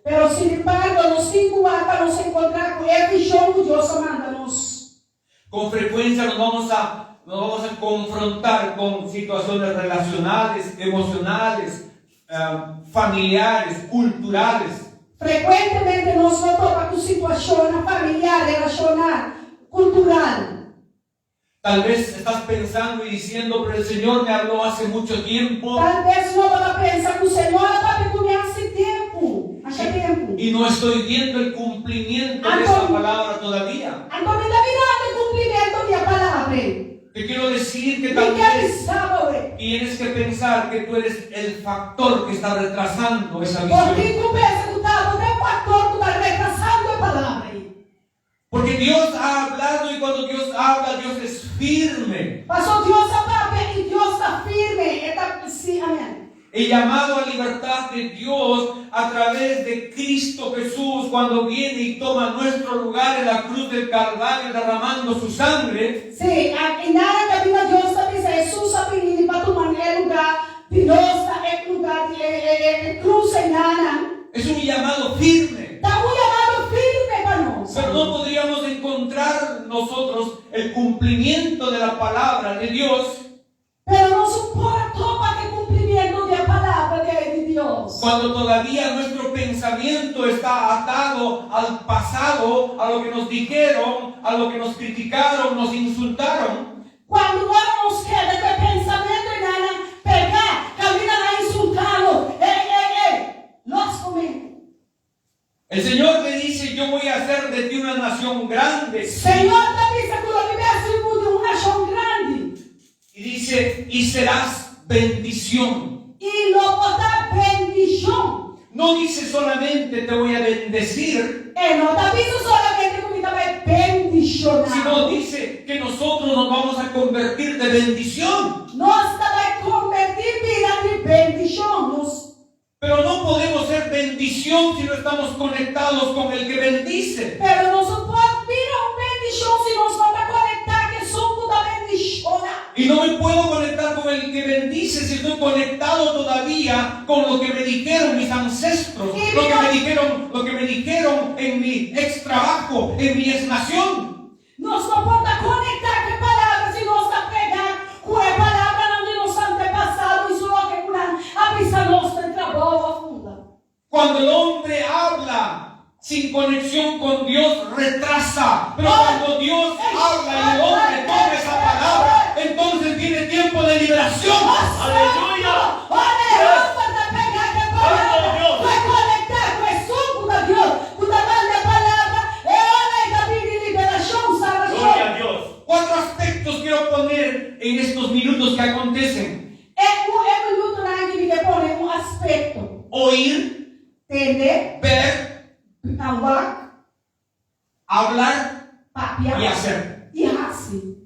Pero sin embargo, nos tin ku wak pa nos enkontrá ku e vishon ku Dios a manda nos. Con frecuencia nos vamos a confrontar con situaciones relacionales, emocionales, familiares, culturales. Frekuentemente nos lo topa ku situashon familiar, relashonal, kultural. Tal vez estás pensando y diciendo: "Pero el Señor me habló hace mucho tiempo Tal bes bo ta pensa ku Señor a papia ku mi hasi tempu, hasi tempu. Y no estoy viendo el cumplimiento de esa palabra todavía". Anto mi n' ta mirando e kumplimentu di e palabra. Te quiero decir que Mi tal ke vez bisa bo. Tienes que pensar que tú eres el factor que está retrasando esa Bo visión. tin ku pensa ku ta bo ta e faktor ku ta retrasando e palabra. Porque Dios ha hablado y cuando Dios habla, Dios es firme. Pasó Dios a papia i Dios ta firme. E ta, sí, amèn. El llamado a libertad de Dios a través de Cristo Jesús cuando viene y toma nuestro lugar en la cruz del Calvario derramando su sangre, Sí, i nada kaminda Dios ta bisa Hesus a bini pa tuma e lugá di nos na e lugá di e krus einan. Es un llamado firme. Ta un yamado firme pa nos. Pero no podríamos encontrar nosotros el cumplimiento de la palabra de Dios Pero nos no por topa e kumplimentu di e palabra di Dios. Cuando todavía nuestro pensamiento está atado al pasado, a lo que nos dijeron, a lo que nos criticaron, nos insultaron. Kuando ora nos keda ku e pensamentu einan pegá, kaminda nan a insultá nos, ei, ei, ei, los momentu. El Señor le dice: "Yo voy a hacer de ti una nación grande". Señor ta bisa ku lo mi hasi bo di un nashon grandi. Y dice: "Y serás bendición". I lo bo ta bendishon. No dice solamente "te voy a bendecir", E no ta bisa solamente ku mi ta bai bendishoná. Sino dice que nosotros nos vamos a convertir de bendición. Nos ta bai konvertí bira di bendishon. Nos Pero no podemos ser bendición si no estamos conectados con el que bendice. Pero nos no por bira un bendishon si nos no ta konektá ku esun ku ta bendishoná. Y no me puedo conectar con el que bendice si estoy conectado todavía con lo que me dijeron mis ancestros, lo que me dijeron, lo que me dijeron en mi ex trabajo, en mi ex nación. Nos no por ta konektá ku e palabra si nos ta pegá ku e palabranan di nos antepasado i su loke ku nan a bisa nos na trabou afunda. Cuando el hombre habla sin conexión con Dios, retrasa. Pero cuando Dios habla y el hombre toma esa palabra, entonces viene tiempo de liberación. Aleluya. Ora e hòmber ta pegá ku e palabra, bai konektá ku esun ku ta Dios, ku ta manda e palabra, e ora ei ta bini liberashon, Gloria salbashon. a Dios. Cuatro aspectos quiero poner en estos minutos que acontecen. E un e minutonan aki mi ke pone un aspekto. Oír, Tende, ver, wak, hablar papia y hacer. I hasi.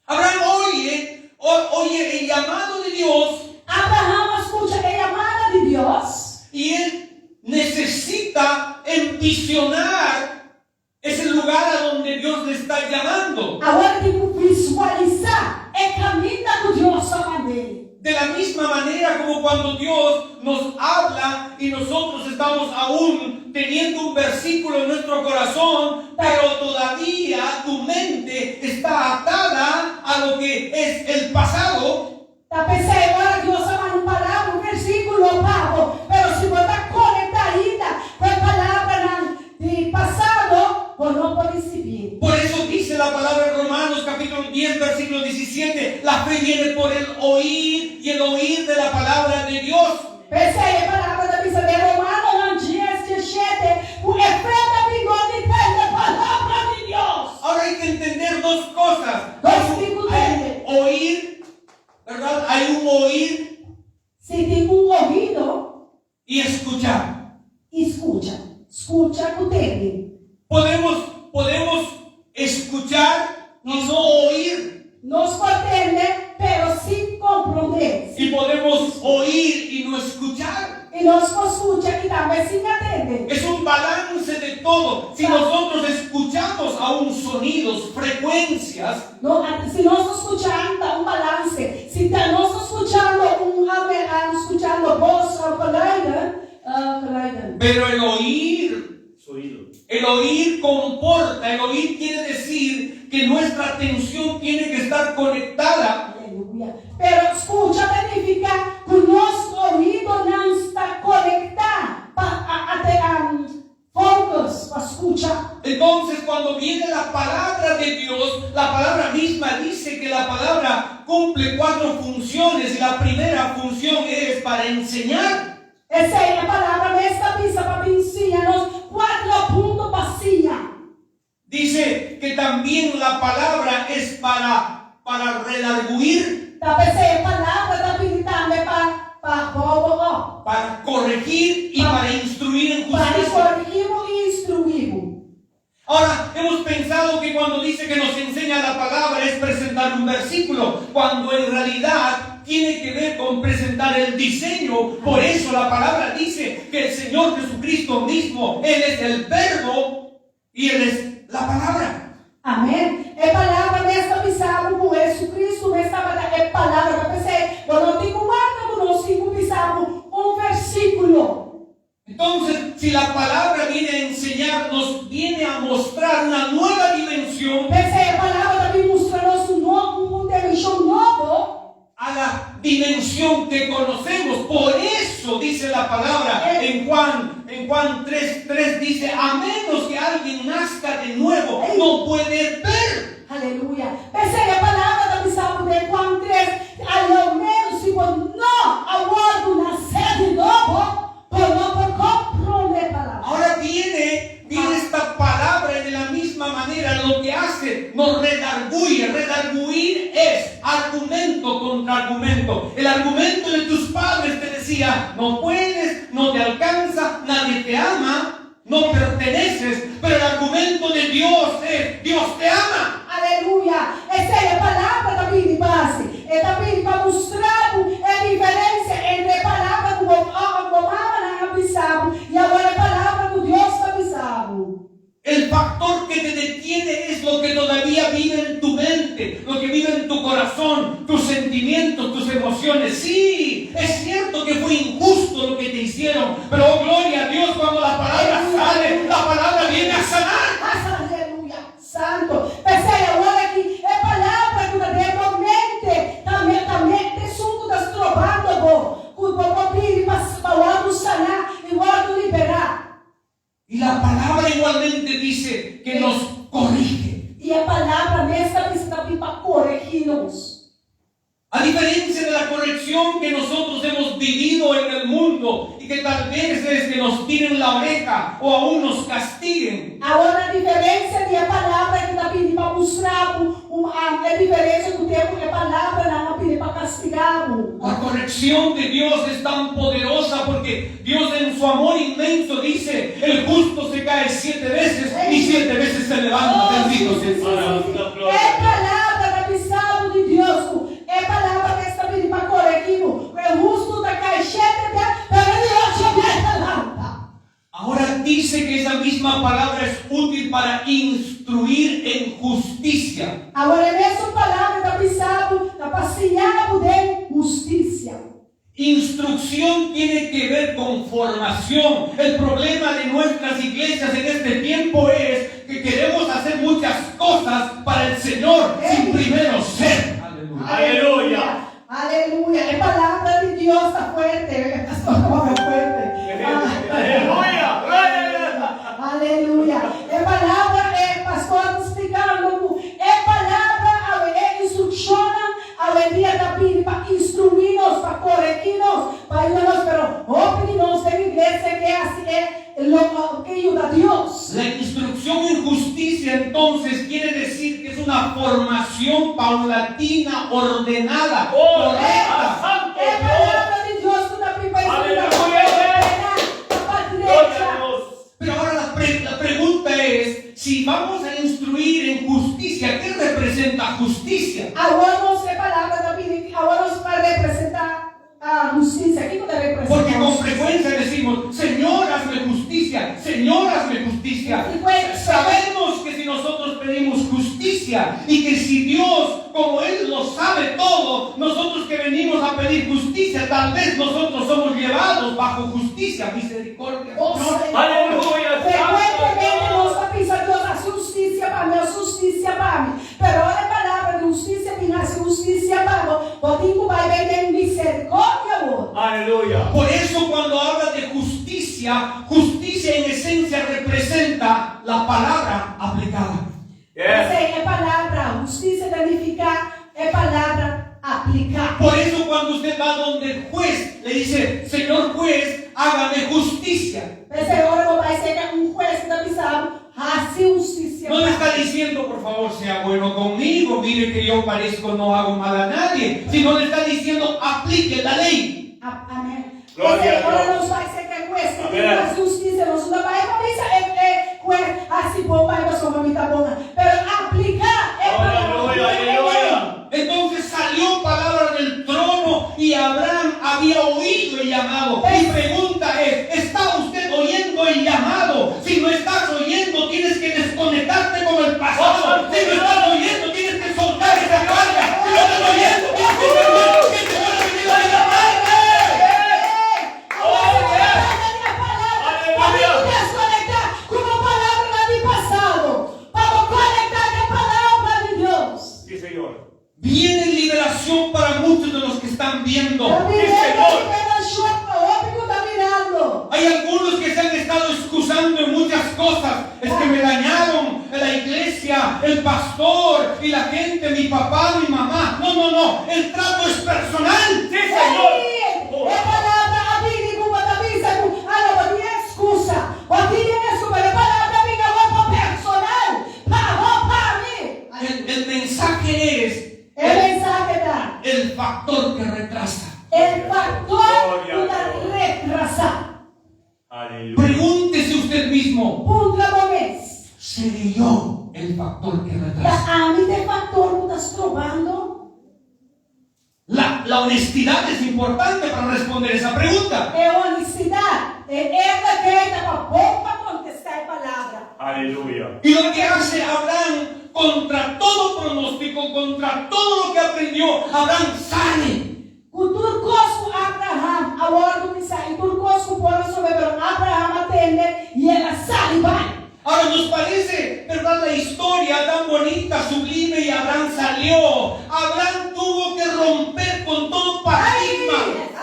Abraham oye el llamado de Dios Abraham a skucha e yamada di Dios. Y él necesita envisionar ese lugar a donde Dios le está llamando. Awor e tin ku visualisá e kaminda ku Dios a mand'é. De la misma manera como cuando Dios nos habla y nosotros estamos aún teniendo un versículo en nuestro corazón, pero todavía tu mente está atada a lo que es el pasado. Ta p'esei ora Dios a manda un palabra, un versíkulo pa bo, pero si bo ta konektá ainda ku e palabranan di pasado, bo no por risibí. Por eso dice la palabra en Romanos capítulo 10, versículo 17, la fe viene por el oír y el oír de la palabra de Dios. P'esei e palabra ta bisa den Romanonan 10, 17, ku e fe ta bin dor di tende palabra di Dios. Ahora hay que entender dos cosas. Dos Hay un, tin ku hay tende. un oír, ¿verdad? Hay un oír Si tin un oido. y escuchar. I skucha. Skucha ku tende. Podemos, podemos escuchar y no oír. Nos por tende, pero sin komprondé. Y podemos oír y no escuchar. I nos por skucha i tambe sin a tende. Es un balance de todo. Si nosotros escuchamos aún sonidos, frecuencias, No, si nos ta skuchando ta un balanse. Si ta nos ta skuchando un a skuchando bos of geluiden, geluiden. Pero el oír, Oído. el oír comporta, el oír quiere decir que nuestra atención tiene que estar conectada. Aleluya. Pero skucha ta nifiká ku nos oídonan sta konektá pa a a focus pa skucha. Entonces, cuando viene la palabra de Dios, la palabra misma dice que la palabra cumple cuatro funciones y la primera función es para enseñar. Esei e palabra mes ta bisa pa bin siña nos kuatro punto pa siña. Dice que también la palabra es para, para redarguir, Ta p'esei e palabra ta bini tambe pa pa bou bo op. para corregir y para instruir en Pa justicia. korigí bo i instruí bo. Ahora, hemos pensado que cuando dice que nos enseña la palabra es presentar un versículo, cuando en realidad tiene que ver con presentar el diseño. Por eso la palabra dice que el Señor Jesucristo mismo, Él es el verbo y Él es la palabra. Amèn. E palabra mes ta bisa bo ku Hesukristu mes tabata e palabra. Ta p'esei bo no tin ku warda ku nos tin ku bisa bo un versíkulo. Entonces, si la palabra viene a enseñarnos, viene a mostrar una nueva dimensión P'esei e palabra ta bin mustra nos un un dimenshon nobo. a la dimensión que conocemos. Por eso dice la palabra en Juan, en Juan 3, 3 dice, a menos que alguien nazca de nuevo, no puede ver. Aleluya. P'esei e palabra ta bisa bo den Juan 3, a lo menos si bo no a wòrdu nasé di nobo, bo no por komprondé e palabra. Ahora viene, viene esta palabra y de la misma manera lo que hace, nos redarguye. Redarguir es argumento contra argumento. El argumento de tus padres te decía, no puedes, no te alcanza, nadie te ama, no perteneces. Pero el argumento de Dios es, Dios te ama. Aleluya! Esei e palabra ta bini pa hasi. E ta bini pa mustra bo e diferensia entre e palabra ku bo bo mamanan a bisa bo i awor e palabra ku Dios ta bisa bo. El factor que te detiene es lo que todavía vive en tu mente, lo que vive en tu corazón, tus sentimientos, tus emociones. Sí, es cierto que fue injusto lo que te hicieron, pero oh, gloria a Dios cuando la palabra sale, la palabra viene a sanar. Aleluya! Santo! P'esei awor aki e palabra ku ta den bo mente ta ta mente esun ku ta strobando bo, ku bo por bini pa pa wòrdu saná i wòrdu liberá. Y la palabra igualmente dice que nos corrige. I e palabra mes ta bisa ta bin pa koregí nos. A diferencia de la corrección que nosotros hemos vivido en el mundo y que tal vez es que nos tiren la oreja o aún nos castiguen. Awor a diferensia di e palabra ki ta bini pa mustra bo un e diferensia ku tempu e palabranan a bini pa kastigá bo. La corrección de Dios es tan poderosa porque Dios en su amor inmenso dice, el justo se cae siete veces y siete veces se levanta. Oh, Bendito sí, sea el sí, Señor. sí, sí. E palabra ta bisa bo di Dios ku e palabra mes ta bini pa koregí bo, ku e hustu ta kai shete bia, pero di ocho bia e ta lanta. Ahora dice que esa misma palabra es útil para instruir en justicia. Awor e mesun palabra ta bisa bo ta pa siña bo den hustisia. Instrucción tiene que ver con formación. El problema de nuestras iglesias en este tiempo es que queremos hacer muchas cosas para el Señor sin primero ser. Aleluya. Aleluya. Aleluya. E palabra di Dios ta fuerte. Pastor, ta fuerte. Aleluya. Aleluya. E palabra, e pastor ta splikando ku e palabra, e Lo ke yuda Dios. La instrucción en justicia entonces quiere decir que es una formación paulatina, ordenada, Oh, correcta. Santo E Dios. palabra di Dios ku ta bin pa Aleluya. Pa Gloria a drecha. Dios. Pero ahora la pregunta es, si vamos a instruir en justicia, ¿qué representa justicia? Awor nos e palabra ta pidi, awor nos pa representá hustisia. Kiko ta representá? Porque con frecuencia decimos: "Señor, hazme justicia, Señor, hazme justicia". Sabemos que si nosotros pedimos justicia y que si Dios, como Él lo sabe todo, nosotros que venimos a pedir justicia, tal vez nosotros somos llevados bajo justicia, misericordia. Oh, Señor. Señor. Aleluya, Frekuentemente Santo nos ta bisa Dios, hasi hustisia pa mi, hasi hustisia pa mi. Pero ora e palabra di hustisia bin hasi hustisia pa bo, bo tin ku bai den miserikòrdia bo. Aleluya. Por eso cuando habla de justicia, justicia en esencia representa la palabra aplicada. Yes. Esei e palabra, hustisia ta nifiká e palabra apliká. Por eso cuando usted va donde el juez, le dice: "Señor juez, hágame justicia". P'esei ora bo bai serka un hues ta bisa, "Hasi hustisia." No le está diciendo: "Por favor, sea bueno conmigo, mire que yo parezco no hago mal a nadie", sino le está diciendo: "Aplique la ley". Amèn. Gloria P'esei a ora Dios. nos bai serka hues, ku Amèn. tin hasi hustisia, nos no bai pa bisa e hues, "Hasi bon pa mi, pasobra mi ta bon." Pero apliká e palabra. Aleluya, aleluya. Entonces salió palabra del trono y Abraham había oído el llamado. Mi pregunta es: ¿está usted oyendo el llamado? Si no estás oyendo, tienes que desconectarte con el pasado. Si no estás oyendo, tienes que soltar esa carga. Si no estás oyendo, tienes que entender que el Señor ha venido a llamarte. Oh, Pa deskonektá ku e palabra di pasado. Pa konektá ku e palabra di Dios. Sí, Señor. Viene liberación para muchos de los que están viendo. Señor. Mirando. Hay algunos que se han estado excusando en muchas cosas. "Es que me dañaron la iglesia, el pastor y la gente, mi papá, mi mamá". No, no, no. El trato es personal. Sí, Señor. Ei, e palabra a bini ku bo ta bisa ku ala bo tin ekskusa. Bo tin ekskusa, e palabra a bin pa personal. Pa bo, pa mi. El mensaje es E mensahe ta el factor que retrasa. E faktor Gloria ku a ta Dios. retrasá. Aleluya. Pregúntese usted mismo: Puntra bo mes. ¿Seré yo el factor que Ta retrasa? ami ta e faktor ku ta strobando? La honestidad es importante para responder esa pregunta. E honestidat. E ta ta pa bon pa kontestá e palabra. Aleluya. Y lo que hace Abraham contra todo pronóstico, contra todo lo que aprendió, Abraham sale. Ku tur kos ku Abraham, awor kuminsá, i tur kos ku por sobre, pero Abraham a tende i el a sali bai. Ahora nos parece, ¿verdad?, la historia tan bonita, sublime, y Abraham salió. Abraham tuvo que romper con todo paradigma,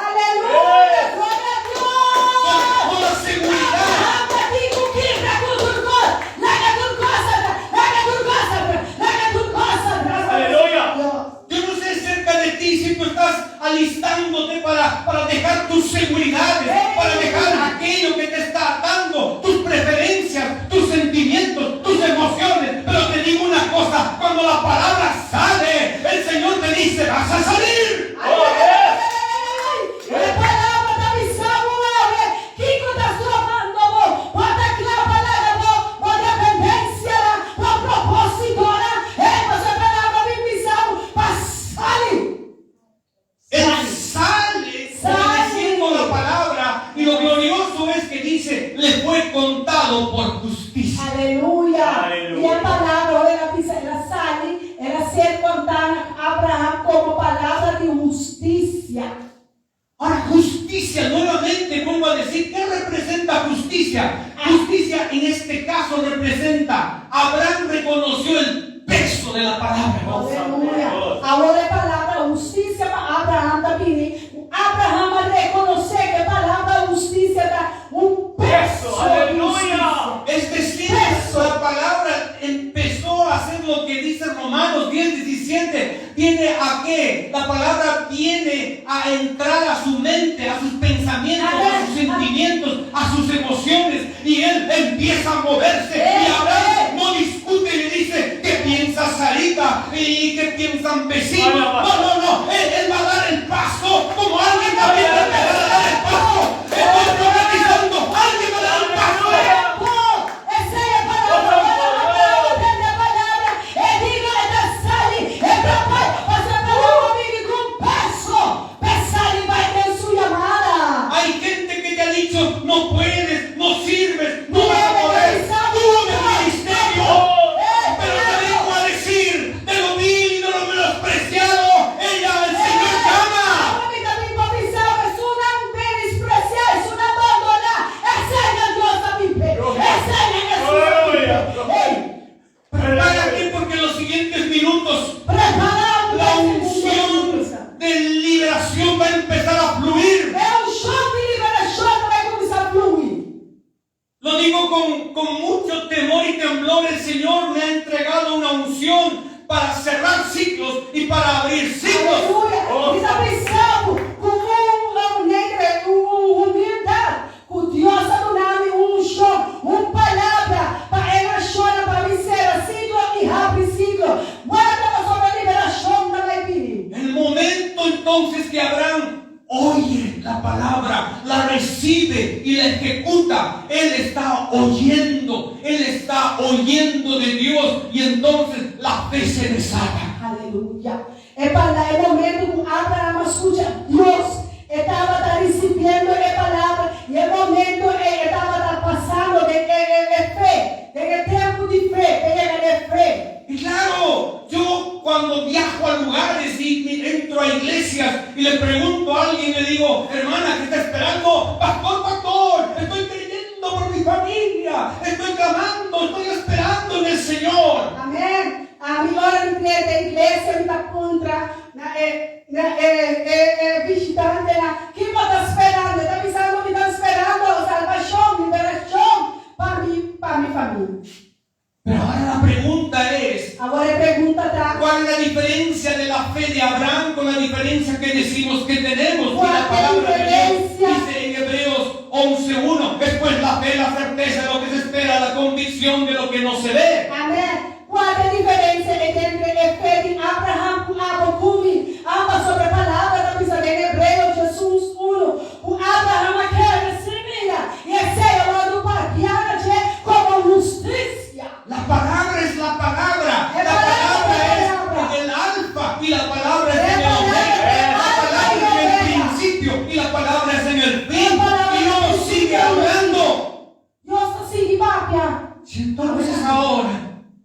Aleluya! Gloria na Dios! con toda seguridad. Abraham tin ku kibra ku tur kos, laga tur kos atras, laga tur kos atras, laga tur kos atras. Aleluya. Dios. Yo no sé cerca de ti si tú estás alistándote para dejar tus seguridades, para dejar aquello que te está atando, tus preferencias, tus sentimientos, tus emociones. Pero te digo una cosa, cuando la palabra sale, el Señor te dice: "Vas a salir". Ai, ai, ai, ai, ai. E palabra ta bisa bo, kiko ta strobando bo, bo ta kla pa laga bo, bo dependensia, bo propósito, e e palabra a bin bisa bo, pa sali. Él sale Sale. obedeciendo la palabra y lo glorioso es que dice, le fue contado por justicia. Aleluya. Aleluya. I e palabra, el a bisa, el a sali, el a ser kontá na Abraham komo palabra di hustisia. Ahora, justicia, nuevamente vuelvo a decir, ¿qué representa justicia? Justicia en este caso representa, Abraham reconoció el peso de la palabra. Aleluya. Dios. Awor e palabra hustisia pa Abraham ta bini. Abraham a rekonosé ku e palabra hustisia ta un peso Peso, di aleluya. hustisia. Es decir, la palabra empezó a hacer lo que dice Romanos 10, 17. dice, ¿viene a qué? La palabra viene a entrar a su mente, a sus pensamientos, a sus sentimientos, a sus emociones. Y él empieza a moverse. Y Abraham no discute y le dice, ¿qué piensa Sarita? ¿Y qué piensan vecinos? No, no, no. Él va a dar el paso como alguien también va a empezar a dar el paso. Estoy profetizando. Alguien va a dar el paso. Oh, esei ta e palabra. Ora e tende e palabra. E digo, e ta sali, e ta bai. Pasobra e palabra a bini ku peso. Pa e sali bai den su yamada. Hay gente que te ha dicho, no puedes, no sirves, no vas a poder. Tú en el ministerio. Pero te vengo a decir, de lo vil y de lo menospreciado, ella, el Señor llama. Mi tambe por bisa, esunnan menospresiá, esunnan bandoná. Esei Dios ta papia. Esei Hesus. Ei, Prepárate porque en los siguientes minutos prepará la unción de liberación va a empezar a fluir. E unshon di liberashon ta bai kuminsá flui. Lo digo con mucho temor y temblor, el Señor me ha entregado una unción para cerrar ciclos y para abrir ciclos. Aleluya. Mi ta bisando ku un negro, un humildat, ku Dios a duna mi un unshon, un palabra, pa e pa mi sera siklo i habri siklo. Warda pasobra liberashon ta bai bini. El momento entonces que Abraham oye la palabra, la recibe y la ejecuta, él está oyendo de Dios y entonces la fe se desata. Aleluya. E pa e momento ku Abraham a skucha Dios, tabata risibiendo e palabra i e momento e tabata pasando di e fe, di tempu di fe, di fe. Y claro, yo cuando viajo a lugares y entro a iglesias y le pregunto a alguien, le digo, hermana, ¿qué está esperando? Pastor, pastor, estoy creyendo por mi familia, estoy clamando, estoy esperando en el Señor. Amèn. Ami ora mi drenta iglesia, mi ta puntra na e na e e e bishitantenan, kiko bo ta sperando? Ta bisando mi ta sperando salbashon, liberashon pa mi famia. Pero ahora la pregunta es, Awor e pregunta ta, ¿cuál es la diferencia de la fe de Abraham con la diferencia que decimos que tenemos? Y la ¿Cuál es la palabra de Dios diferencia? dice en Hebreos 11.1, es pues la fe, la certeza de lo que se espera, la convicción de lo que no se ve. Amèn. Kua ta e diferensia entre e fe di Abraham ku abo ku mi? Ambos sobre palabra ta bisa den Hebreo 11, ku Abraham a kere i esei a wòrdu papiá komo hustisia. La palabra es la palabra. Es La palabra es palabra. el alfa y la palabra es Es en el omega. palabra, La palabra es en el alfa y omega. principio y la palabra es en el fin. Es palabra Y Dios sigue hablando. Dios ta sigui papia. Si entonces ahora,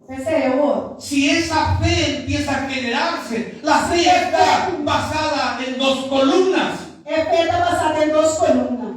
Esei ta otro. si esa fe empieza a generarse, la fe está basada en dos columnas. E fe ta basá den dos kolumna.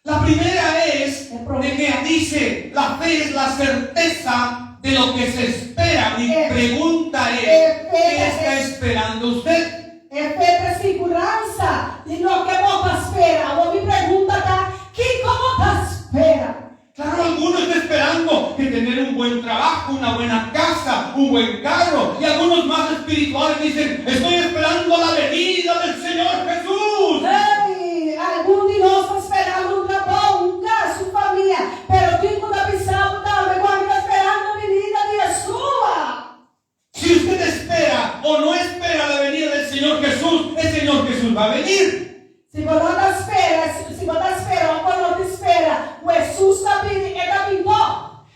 La primera es de que dice, la fe es la certeza de lo que se espera. Mi pregunta es, ¿qué está esperando usted? E fe ta siguransa di loke bo ta spera. Mi pregunta ta, kiko bo ta spera? Claro, algunos están esperando que tener un buen trabajo, una buena casa, un buen carro. Y algunos más espirituales dicen, estoy esperando la venida del Señor Jesús. Ei, algun di nos ta sperando un trabou, un kas, un famia. Pero tin ku ta bisando tambe, ku ta sperando e benida di Yeshua. Si usted espera o no espera la venida del Señor Jesús, el Señor Jesús va a venir. Si bo no ta spera, si bo ta spera, òf no ta spera, Hesus ta bini, e ta bini.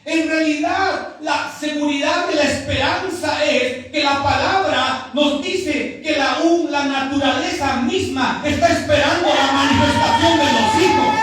En realidad, la seguridad de la esperanza es que la palabra nos dice que la naturaleza misma está esperando la manifestación de los hijos.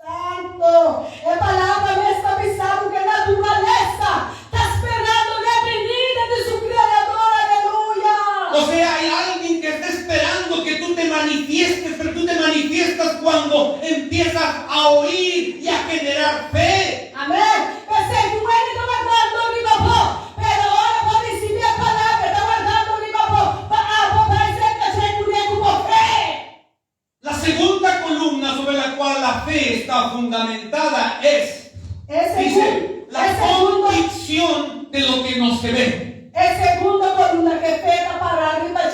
Santu! E palabra mes ta bisando ku naturalesa ta sperando e benida di su Kreador, aleluya! O sea, hay alguien que está esperando que tú te manifiestes, pero tú te manifiestas cuando empiezas a oír y a generar fe. Amèn? P'esei, ku hende ta wardando riba bo, pero ora bo risibí e palabra, ta wardando riba bo, pa abo bai serka ku fe. La segunda columna sobre la cual la fe está fundamentada es, E dice, segundo, la e segundo, convicción de lo que no se ve. e segundo kolumna ku fe ta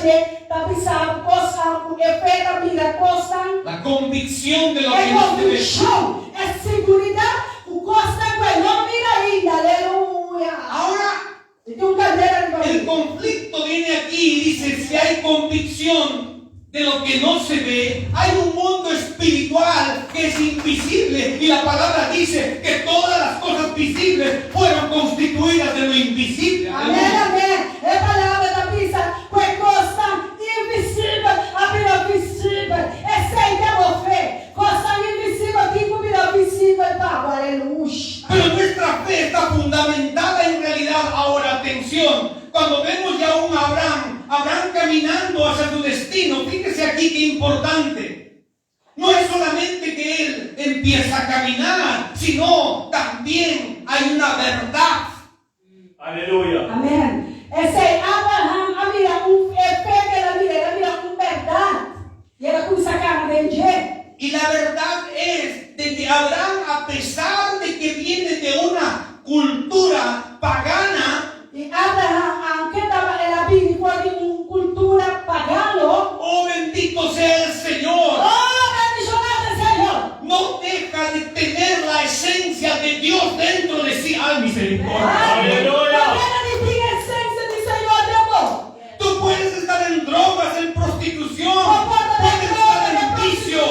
dje ta bisa kosnan ku e fe ta mira kosnan. La convicción de lo E que no se ve. konvikshon, e siguridat ku kosnan ku e no mira ainda. Aleluya! Ahora, I tin un kandela riba el mi. conflicto viene aquí y dice, si hay convicción de lo que no se ve, hay un mundo espiritual que es invisible y la palabra dice que todas las cosas visibles fueron constituidas de lo invisible. Amèn, Aleluya. amèn. E Palabra ta bisa ku e kosnan invisibel a bira visibel. Esei ta bo fe. Kosnan invisibel tin ku bira visibel pa bo. Aleluya. Pero nuestra fe está fundamentada en realidad. Ahora, atención, cuando vemos ya un Abraham, Abraham caminando hacia su destino, fíjese aquí qué importante. No es solamente que él empieza a caminar, sino también hay una verdad. Aleluya. Amèn. Esei Abraham a mira un e fe ku el a mira, el a mira un bèrdat. I el a kuminsá kana den dje. Y la verdad es de que Abraham, a pesar de que viene de una cultura pagana, I Abraham, aunke taba el a bini for di un kultura pagano, oh bendito sea el Señor, Oh, bendishoná ta Señor! no deja de tener la esencia de Dios dentro de sí. ¡Ay, misericordia! Aleluya. No deja di tin esensia di Señor den bo. Tú puedes estar en drogas, en prostitución, puedes estar en vicio,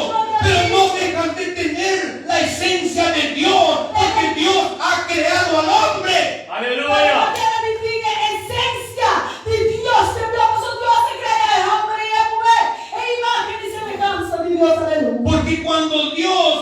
pero no dejas de tener la esencia de Dios, porque Dios ha creado al hombre. Pero no Aleluya. deja di tin e esensia di Dios den bo, pasobra Dios a krea e hòmber i e muhé e imágen i semehansa di Dios. Aleluya. Porque cuando Dios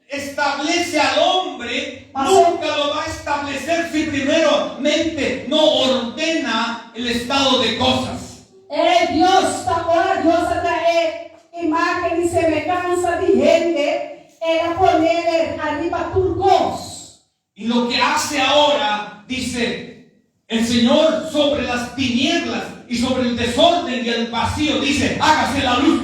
establece al hombre, nunca lo va a establecer si primeramente no ordena el estado de cosas. E Dios ta ora Dios a traha e imágen i semehansa di hende, el a ponele ariba tur kos. Y lo que hace ahora, dice el Señor sobre las tinieblas y sobre el desorden y el vacío, dice, hágase la luz.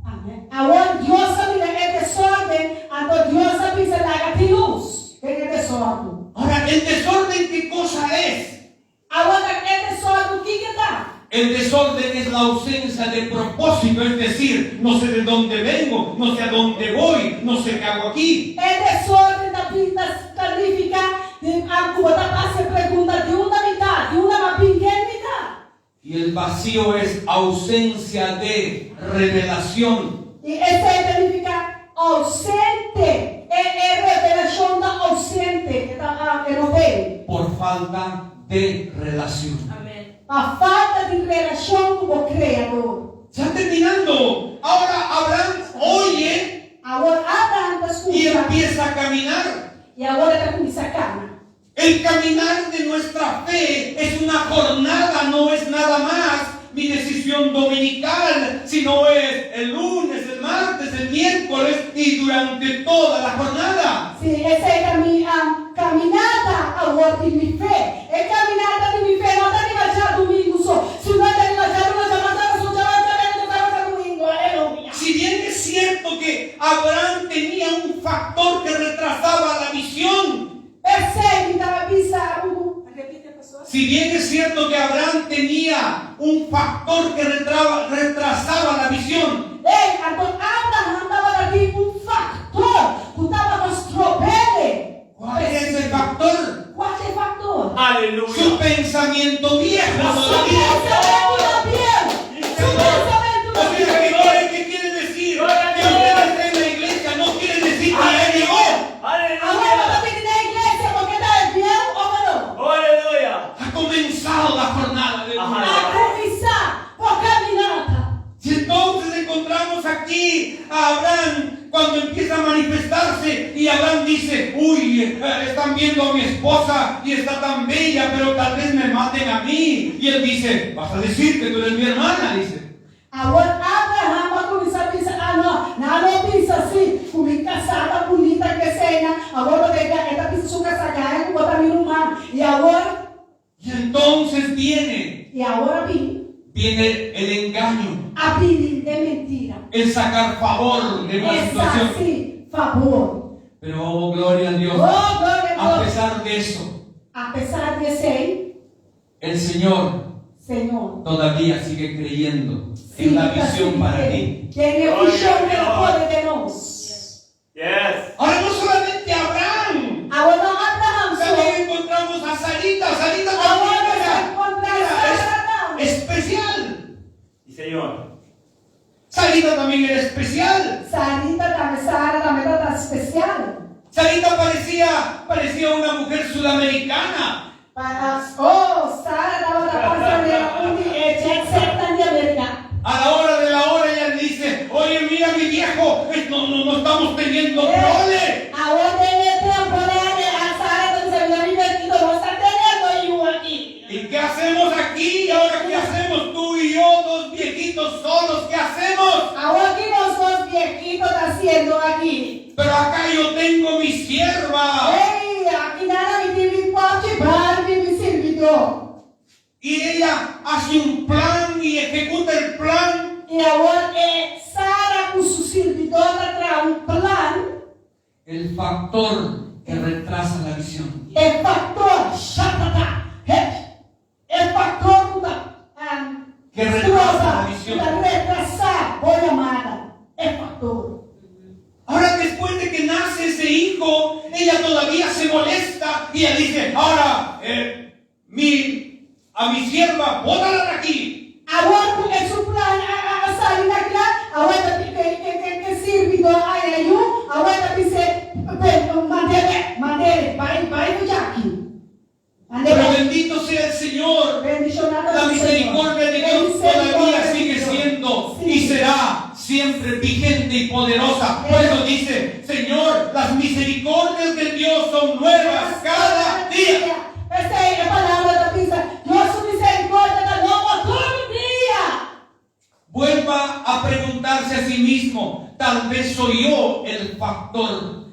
Amèn. Awor Dios a mira e desórden, anto Dios a bisa laga tin lus den e desórden. Ahora, ¿el desorden qué cosa es? Awor e desórden kiko ta? El desorden es la ausencia de propósito, es decir, no sé de dónde vengo, no sé a dónde voy, no sé qué hago aquí. E desórden ta pinta ta nifiká di ku bo ta hasi pregunta di unda mi ta, di unda m'a bin, ken mi ta. Y el vacío es ausencia de revelación. I esei ta nifiká ousente, e e revelashon ta ousente, e ta e no tin. Por falta de relación. Pa falta di relashon ku bo Kreador. Está terminando. Ahora Abraham oye Awor Abraham ta y skucha empieza a caminar. i awor e ta kuminsá kana. El caminar de nuestra fe es una jornada, no es nada más mi decisión dominical, sino es el lunes, el martes, el miércoles y durante toda la jornada. Sí, esei ta mi kaminata awor di mi fe. E kaminata di mi fe no ta riba djadumingu so, sino ta riba djaluna, djamars, djarason, djaweps, djabièrnè, djasabat, djadumingu. Aleluya! Si bien es cierto que Abraham tenía un factor que retrasaba la visión, P'esei mi ta bisa ku. Repite, pastor. si bien es cierto que Abraham tenía un factor que retrasaba la visión, Ei, anto Abraham tabatin un faktor ku tabata strob'é. ¿cuál es ese factor? Kua ta e faktor? Aleluya. Su pensamiento viejo Su todavía. pensamentu bieu. Su pensamentu O sea, bieu. ¿qué quiere, qué quiere decir? Que usted esté en la iglesia no quiere decir que ya llegó. Awor Aleluya. bo ta bini na iglesia pasobra ta bieu òf nò? Aleluya. Ha comenzado la jornada de Ajá. A kuminsá bo kaminata. Si entonces encontramos aquí a Abraham cuando empieza a manifestarse y Abraham dice, uy, están viendo a mi esposa y está tan bella, pero tal vez me maten a mí. Y él dice, vas a decir que tú eres mi hermana, dice. Awor Abraham a kuminsá pensa, ah no, nan lo pensa asina, ku mi kasá ta bunita ku esei, awor bo e ta pensa su kasá gaña ku bo ta mi ruman. I awor, Y entonces viene, i awor a bin, viene el engaño, a bini e mentira. el sacar favor de una situación. Esaki, fabor. Pero oh, gloria a Dios. Oh, gloria na A Dios. pesar de eso, Apesar di esei, el Señor Señor. Señor. Todavía sigue creyendo en la visión para ti. Den e vishon ku el a pone den nos. Yes. Ahora no solamente Abraham, Awor no Abraham so. también encontramos a Sarita. Sarita también Ahora era, se encuentra era Sara también. especial. Sí, Señor. Sarita también era especial. Sarita tambe, Sara tambe tabata spesial. Sarita parecía, parecía una mujer sudamericana. Pa, oh, Sara tabata parse manera un di e jet setnan di Amerika. A la hora de la hora ella le dice, oye, mira mi viejo, no, no, no estamos teniendo prole. Awor den e temporada a Sara ta bisa, mira mi bendito, nos ta teniendo yu aki. ¿Y qué hacemos aquí? ¿Y ahora qué hacemos tú y yo, dos viejitos solos? ¿Qué hacemos? Awor ki nos dos biehito ta hasiendo aki? Pero acá yo tengo mi sierva. Ei, akinan mi tin mi pòchi Barbie, mi sirbidó. Y ella hace un plan y ejecuta el plan. I awor e Sara ku su sirbidó ta traha un plan. El factor que retrasa la visión. E faktor, shatata, hech, e faktor ku ta Que retrasa stroba, la ku visión. ta retrasá bo yamada. E faktor. Ahora después de que nace ese hijo, ella todavía se molesta y ella dice, ahora mi, a mi sierva, bótala de aquí. Awor ku e su plan a a a sali na kla, awor ta e e e e sirbidó a haña yu, awor ta bis'é, Mand'é bèk, mand'é, bai bai ku djaki. Mand'é Pero bèk. bendito sea el Señor. Bendishoná ta La su Señor. misericordia de E Dios misericordia todavía di sigue Dios. siendo Sí. y será siempre vigente y poderosa. Por eso dice, Señor, las misericordias de Dios son nuevas cada día. P'esei e palabra ta bisa, Dios su misericordia ta nobo tur dia. Vuelva a preguntarse a sí mismo, tal vez soy yo el factor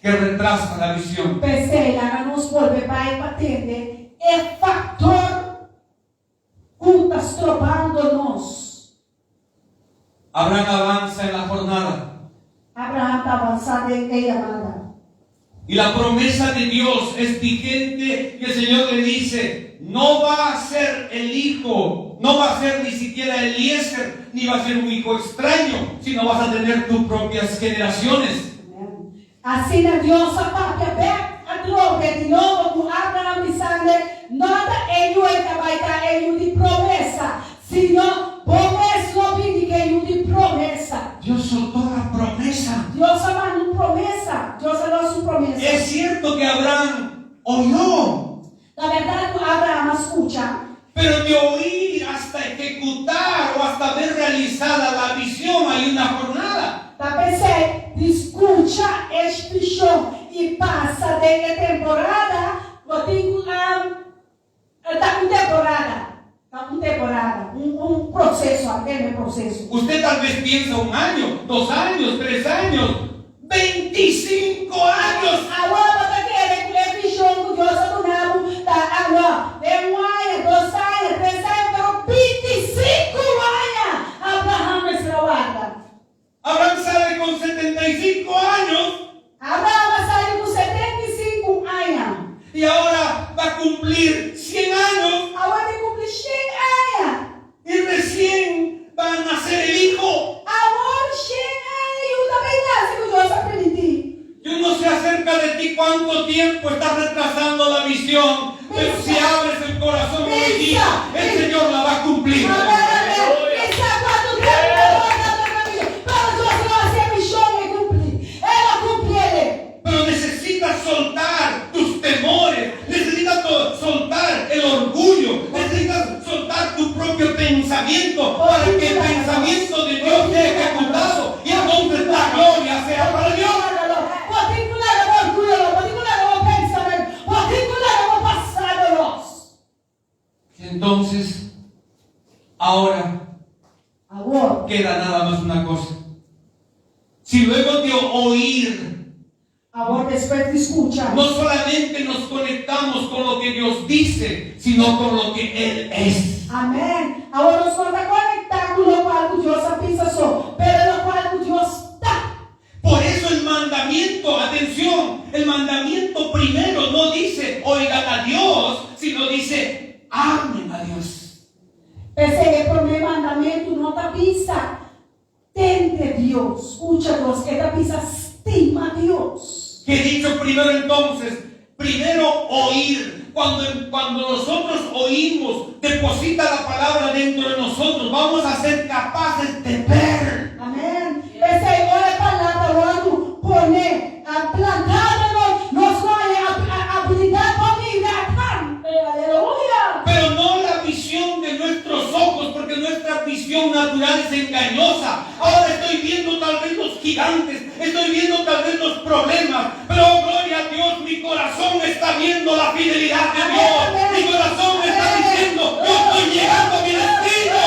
que retrasa la visión. P'esei laga nos bolbe bai pa tende e faktor ku ta strobando nos. Abraham avanza en la jornada. Abraham ta avansá den e yamada. Y la promesa de Dios es vigente y el Señor le dice, no va a ser el hijo, no va a ser ni siquiera Eliezer, ni va a ser un hijo extraño, sino vas a tener tus propias generaciones. Amèn. Asina Dios a papia bèk atrobe di nobo ku Abraham bisand'e, No ta e yu ei ta bai ta e yu di promesa, sino bo mes lo bini ku e yu di promesa. Dios soltó la promesa. Dios a manda un promesa. Dios a los un promesa. Es cierto que Abraham oyó, Ta bèrdat ku Abraham a skucha. pero de oír hasta ejecutar o hasta ver realizada la visión hay una jornada. Ta p'esei, di skucha e vishon i pasa den e temporada, bo tin ku ta un temporada, ta un temporada, un un proseso, atende e proseso. Usted tal vez piensa un año, 2 años, 3 años, 25 años. Awor bo ta kere ku e vishon ku Dios a duna bo ta awa den un aña, 2 aña, 3 aña, pero 25 aña Abraham mester a warda. Abraham sale con 75 años Abraham a sali ku 75 aña. y ahora va a cumplir 100 años Awor e ta kumpli 100 aña. y recién va a nacer el hijo. Awor 100 aña e yu ta bai nase ku Dios a primintí. Yo no sé acerca de ti cuánto tiempo estás retrasando la visión, pero si abres el corazón hoy día, el Señor la va a cumplir. Amèn, amèn. Mi sa kuantu tempu bo ta wardando e vishon, pero Dios lo hasi e vishon i kumpli. E lo kumplié. Pero necesitas soltar tus temores, necesitas soltar el orgullo, necesitas soltar tu propio pensamiento para que el pensamiento de Dios sea ejecutado y entonces la gloria sea para Dios. Bo tin ku laga bo orguyo, bo tin ku laga bo pensamentu, bo tin ku laga bo pasado los. Y entonces, ahora Awor, queda nada más una cosa. Si luego de oír awor despues di skucha. no solamente nos conectamos con lo que Dios dice, sino con lo que Él es. Amèn. Awor nos no ta konektá ku loke Dios a pensa so, pero loke Dios ta. Por eso el mandamiento, atención, el mandamiento primero no dice oigan a Dios, sino dice amen a Dios. bisa tende Dios, skucha Dios, e ta bisa stima Dios. ¿Qué he dicho primero entonces? Primero oír. Cuando nosotros oímos, deposita la palabra dentro de nosotros, vamos a ser capaces de ver. Amèn. P'esei, ora e palabra wòrdu poné, plantá den nos, nos lo haña abilidat pa mira tambe. Aleluya! Pero no la visión de nuestros ojos, porque nuestra visión natural es engañosa. Ahora estoy viendo tal vez los gigantes, estoy viendo tal vez los problemas, pero oh, gloria a Dios, mi corazón está viendo la fidelidad de Dios. Mi corazón me está diciendo, yo estoy llegando a mi destino.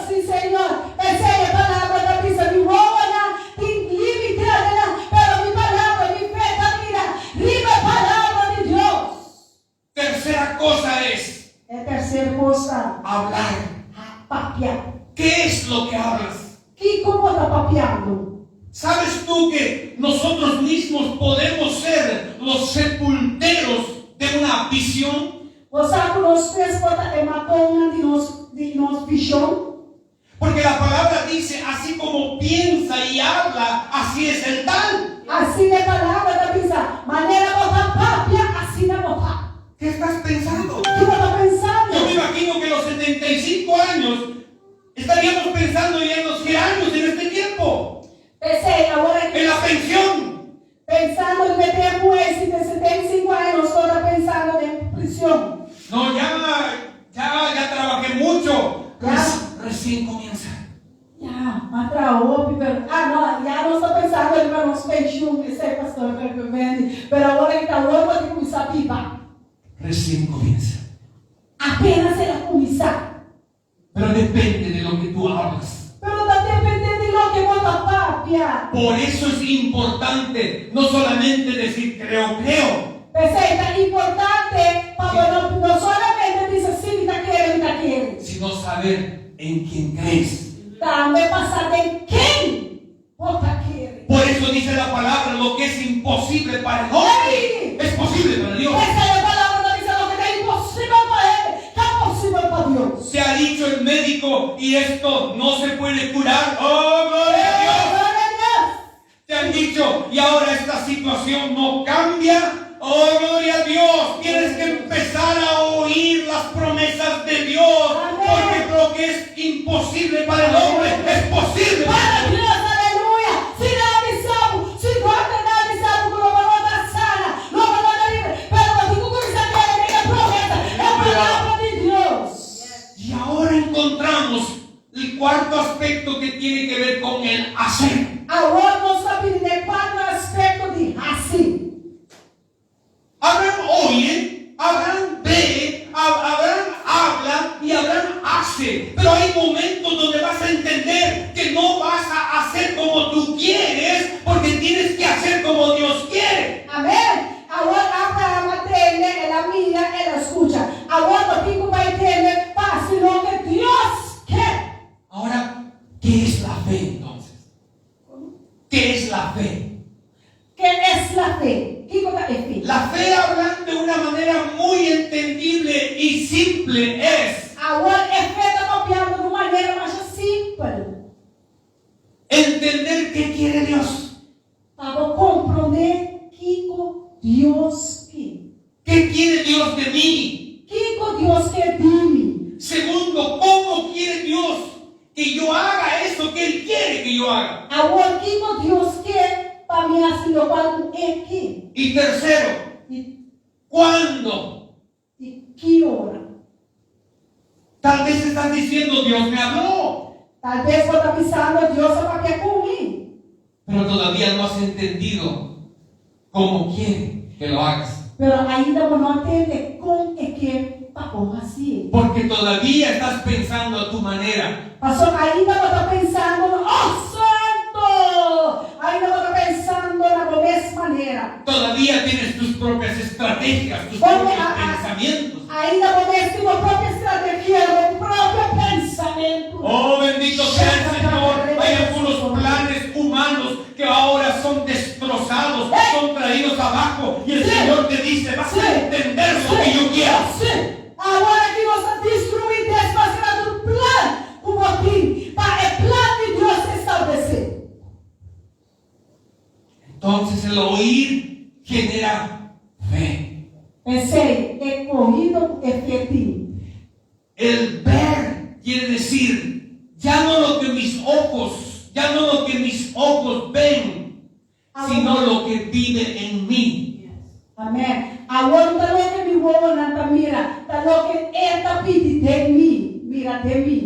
Sí, Señor. P'esei e palabra ta bisa mi wowonan tin límite, pero mi palabra, mi fe ta mira riba e palabra di Dios. Tercera cosa es E terser kos ta hablar. Papia. ¿Qué es lo que hablas? Kiko bo ta papiando? ¿Sabes tú que nosotros mismos podemos ser los sepulteros de una visión? Bo sa ku nos mes por ta e matonnan di nos vishon? Porque la palabra dice, así como piensa y habla, así es el tal. Asina e palabra ta bisa, manera bo ta papia, asina bo ta. ¿Qué estás pensando? Kiko bo ta pensando? Yo me imagino que los 75 años estaríamos pensando ya en los geranios en este tiempo, P'esei, awor en la pensión. Pensando den e tempu ei, di 75 aña, nos ta pensando den penshon. No, ya, ya, ya trabajé mucho. Ya. Recién comienza. Ya, m'a traha hopi, pero ah no, ya nos ta pensando den nos penshon, esei pastor ku bende. Pero awor ta awor bo tin ku kuminsá biba. Recién comienza. Apenas el a kuminsá. Pero depende de lo que tú hablas. Pero ta dependé di loke bo ta papia. Por eso es importante no solamente decir creo, creo, P'esei ta importante pa no, no solamente bisa sí, mi ta kere, mi ta kere. Sino saber en quién crees. Tambe pa sa den ken bo ta kere. Por eso dice la palabra, lo que es imposible para el hombre es posible para Dios. P'esei e palabra ta bisa loke ta imposibel pa hende, ta posibel pa Dios. Te ha dicho el médico y esto no se puede curar. ¡Oh, gloria a Dios! Gloria a Dios. Te han dicho y ahora esta situación no cambia. Oh, gloria a Dios. Tienes que empezar a oír las promesas de Dios. Amén. Porque lo que es imposible para el hombre es posible para Para Dios. Dios, aleluya. Si nan a bisa, si dòkter nan a bisa, ku lo no ta sana, lo no ta liber, pero bo tin ku kuminsá kere den e promesa, e palabra di Dios. Y ahora encontramos el cuarto aspecto que tiene que ver con el hacer. Awor nos ta bin na e kuarto aspekto di hasi. Abraham oye, Abraham ve, Abraham habla y Abraham hace. Pero hay momentos donde vas a entender que no vas a hacer como tú quieres, porque tienes que hacer como Dios quiere. Amèn. Awor Abraham a tende, el a mira, el a skucha. Awor bo tin ku tende, pa hasi loke Dios ke. Ahora, ¿qué es la fe entonces? ¿Qué es la fe? Kiko ta la fe? Kiko ta e fe? La fe, hablando de una manera muy entendible y simple, es Awor e fe ta papiando di un manera mas simpel. Entender qué quiere Dios. Pa komprondé kiko Dios ke. ¿Qué quiere Dios de mí? Kiko Dios ke di mi? Segundo, ¿cómo quiere Dios que yo haga eso que Él quiere que yo haga? Awor kiko Dios ke pa mi hasi loke E ke. Y tercero, I, ¿cuándo? I ki ora? Tal vez estás diciendo, Dios me habló, Tal bes bo ta pensando, Dios a papia ku mi. Pero todavía no has entendido cómo quiere que lo hagas. Pero ainda bo no a tende kon E ke pa bo hasi. Porque todavía estás pensando a tu manera. Pasó ainda bo ta pensando, oh santu! Ainda bo ta pensando na bo manera. Todavía tienes tus propias estrategias, tus Porque propios pensamientos. Ainda bo tin bo propio strategia, bo propio pensamentu. Oh, bendito sea el Señor. Hay algunos planes humanos que ahora son destrozados, son traídos abajo. Y el Señor te dice, vas a entender lo que yo quiero. Sí. Awor aki nos ta destruí, desmaskará tur plan ku bo tin. Pa e plan Entonces el oír genera fe. P'esei, e oido ku e fe tin. El ver quiere decir, ya no lo que mis ojos, ya no lo que mis ojos ven, sino lo que vive en mí. Amèn. Awor no ta loke mi wowonan ta mira, ta loke E ta pidi den mi, mira den mi.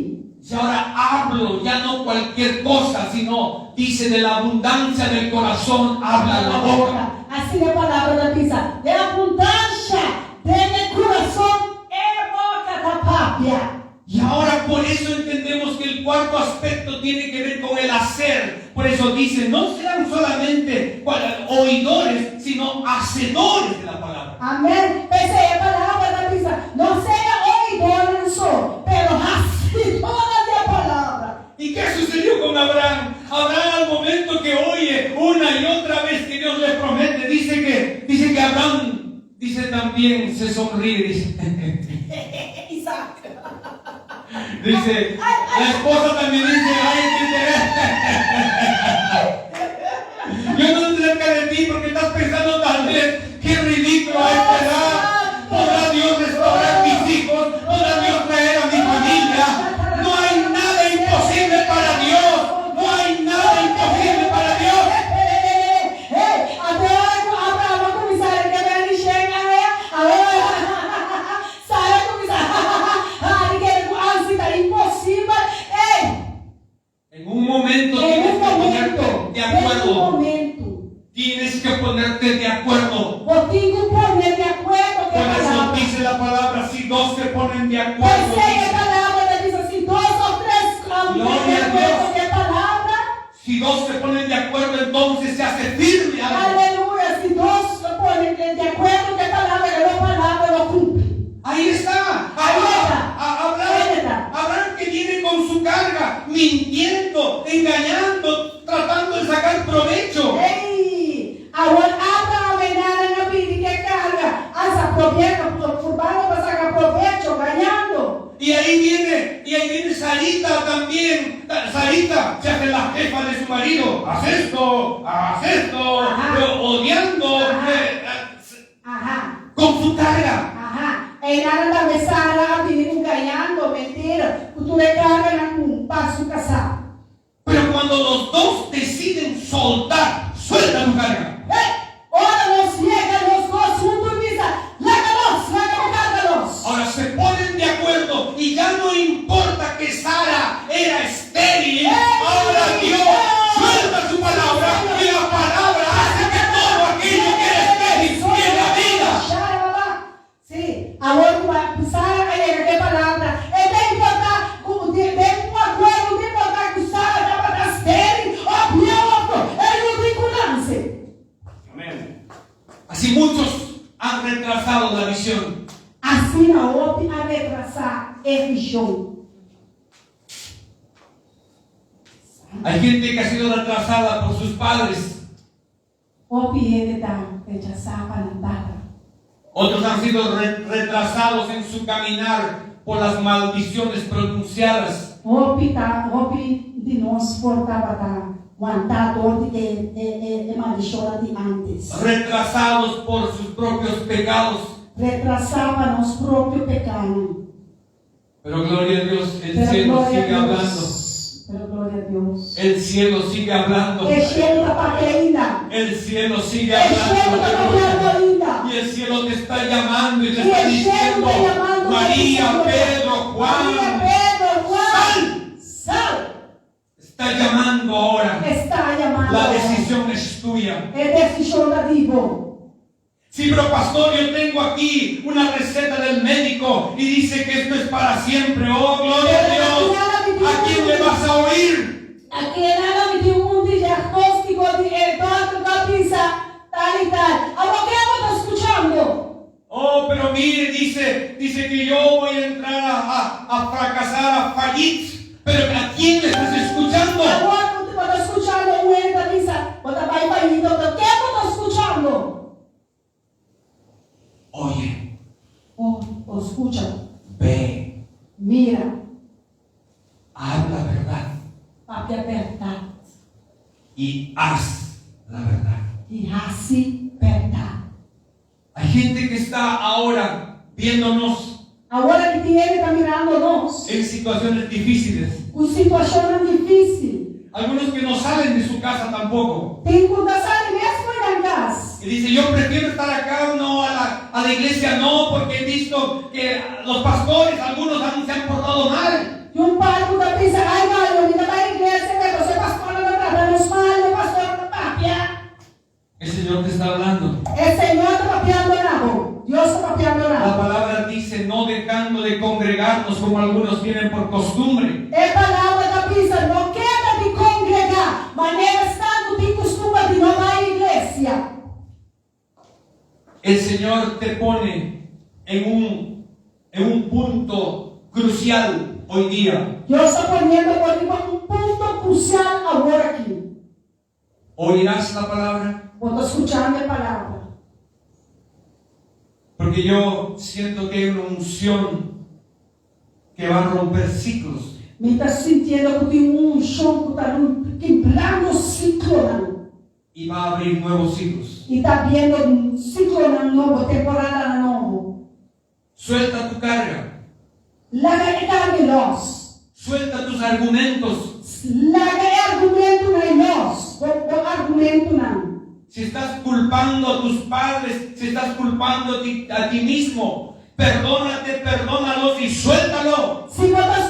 Y ahora hablo, ya no cualquier cosa, sino, dice, de la abundancia del corazón habla la boca. Asina e palabra ta bisa, Den abundansha den e kurason e boka ta papia. Y ahora por eso entendemos que el cuarto aspecto tiene que ver con el hacer. Por eso dice, no sean solamente oidores, sino hacedores de la palabra. Amèn. P'esei e palabra ta bisa, No sea oidónan so, pero hasidónan di e palabra. ¿Y qué sucedió con Abraham? Abraham al momento que oye una y otra vez que Dios le promete, dice que, dice que Abraham, dice también, se sonríe, dice. Isaac. Dice, la esposa también dice, ay, qué te... Yo no estoy cerca de ti porque estás pensando tal vez, qué ridículo a esta edad. ¿Podrá Dios restaurar mis hijos? ¿Podrá Dios traer a mi familia? No hay nada imposible para Dios. No hay nada imposible para Dios. Hey, awor ku Abraham a kuminsá rekebé di Shen aya, awor Sara a kuminsá hari kere ku ansi ta imposibel. Ey! En un momento Den tienes un que momento, ponerte de den un acuerdo. momento. Tienes que ponerte de acuerdo. Bo tin ku pone di akuerdo ku e Por eso palabra. dice la palabra, si dos se ponen de acuerdo, P'esei e dice, palabra ta bisa, si dos òf tres a pone di Gloria a akuerdo Dios. ku e palabra. Si dos se ponen de acuerdo, entonces se hace firme algo. Aleluya, si dos pone di akuerdo ku e palabra, e palabra lo kumpli. Ahí está. Ahí está. Abraham, Ahí está. Abraham que viene con su carga, mintiendo, engañando, tratando de sacar provecho. Ei! Awor Abraham einan a bini ku e karga, a sa purbando pa saka probecho, gañando. Y ahí viene, y ahí viene Sarita también. Sarita se hace la jefa de su marido. Haz esto, haz esto, odiando, Aha. con su carga. Aha. Einan tambe Sara a bini ku gañando, mentira, ku tur e karga nan pa su kasá. Pero cuando los dos deciden soltar, suelta tu carga. Ei! Ora nos yega nos dos huntu bisa, laga los, laga bo karga los. Ahora se ponen de acuerdo y ya no importa que Sara era estéril. Ahora Dios suelta su palabra y la palabra hace que todo aquello que era estéril pierda vida. Sí, awor ku Sara a yega ku e palabra, e ta importá ku den un akuerdo, no ta importá ku Sara tabata estéril òf bieu, e no tin ku nanse. Amén. Así muchos han retrasado la visión. Asina hopi a retrasá e vishon. Hay gente que ha sido retrasada por sus padres. Hopi hende ta rechasá pa nan tata. Otros han sido retrasados en su caminar por las maldiciones pronunciadas. Hopi ta hopi di nos por tabata wantá dor di e e e e maldishonnan di ántes. Retrasados por sus propios pecados. Retrasá pa nos propio pekánan. Pero gloria a Dios, el Pero cielo gloria sigue a hablando. Dios. Pero gloria a Dios. El cielo sigue hablando. E shelu ta papia ainda. El cielo sigue E shelu ta hablando. papiando ainda. Y el cielo te está llamando y te Y está el cielo diciendo, está llamando, María, diciendo, Pedro, Juan, María, Pedro, Juan, sal. Sal. Está llamando ahora. Está llamando. La decisión es tuya. E desishon ta di bo. Sí, pero pastor, yo tengo aquí una receta del médico y dice que esto es para siempre. Oh, gloria a Dios. ¿A quién le vas a oír? Akinan mi tin un diagnóstiko di e dòkter ta bisa tal i tal. Awor ken bo ta skuchando? Oh, pero mire, dice, dice que yo voy a entrar a fracasar, a fallir. Pero ¿a quién le estás escuchando? Awor bo ta skuchando un hende ta bisa, bo ta bai falli, dòkter. Ken bo ta skuchando? Oye, Oh, oh, skucha. ve, Mira, habla verdad papia bèrdat y haz la verdad. I hasi bèrdat. Hay gente que está ahora viéndonos Awor aki tin hende ta mirando nos. en situaciones difíciles. Ku situashonnan difísil. Algunos que no salen de su casa tampoco. Tin ku ta sali mes for di nan kas. Y dice, yo prefiero estar acá, no, a la, a la iglesia no, porque he visto que los pastores, algunos han, se han portado mal. Tin un par ku ta bisa, Ai bai, mi ta bai iglesia, pero e pastornan ta trata nos mal, e pastornan ta papia. El Señor te está hablando. E Señor ta papiando na bo. Dios ta papiando na La bo. palabra dice, no dejando de congregarnos como algunos tienen por costumbre. E palabra ta bisa, No keda di kongregá, manera esnan ku tin kustumber di no bai iglesia. El Señor te pone en un, en un punto crucial hoy día. Dios ta poniendo bo riba un punto krusial awor aki. ¿Oirás la palabra? Bo ta skuchando e palabra? Porque yo siento que hay una unción que va a romper ciclos. Mi ta sintiendo ku tin un unshon ku ta kibrando siklonan. Y va a abrir nuevos ciclos. I ta habriendo siklonan nobo, temporadanan nobo. Suelta tu carga. Laga e karga lòs. Suelta tus argumentos. Laga e argumentunan lòs, bo bo argumentunan. Si estás culpando a tus padres, si estás culpando a ti, a ti mismo, perdónate, perdónalos y suéltalo. Si bo ta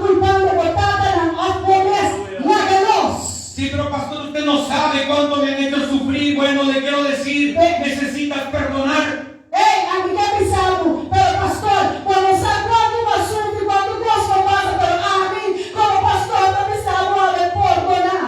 kulpando bo tatanan òf bo mes, laga lòs. Sí, pero pastor, usted no sabe cuánto me han hecho sufrir. Bueno, le quiero decir, necesitas perdonar. Ei, ami ke bisa bo, pero pastor, bo no sa kuantu bo a sufri, kuantu kos bo pasa, pero ami komo pastor ta bisa bo awe pordoná.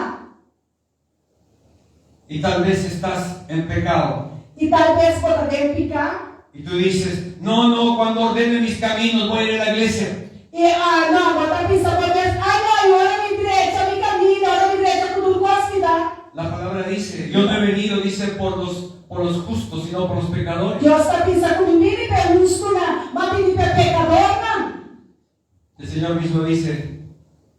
Y tal vez estás en pecado. I tal bes bo ta den piká. Y tú dices, no, no, cuando ordene mis caminos voy a ir a la iglesia. I ah, no, bo ta bisa bo mes, ah no, i ora mi drecha mi kaminda, ora mi drecha ku tur kos mi ta. La palabra dice, yo no he venido, dice, por los, por los justos, sino por los pecadores. Dios ta bisa ku mi bini pa e hustunan, ma bini pa e pekadornan. El Señor mismo dice,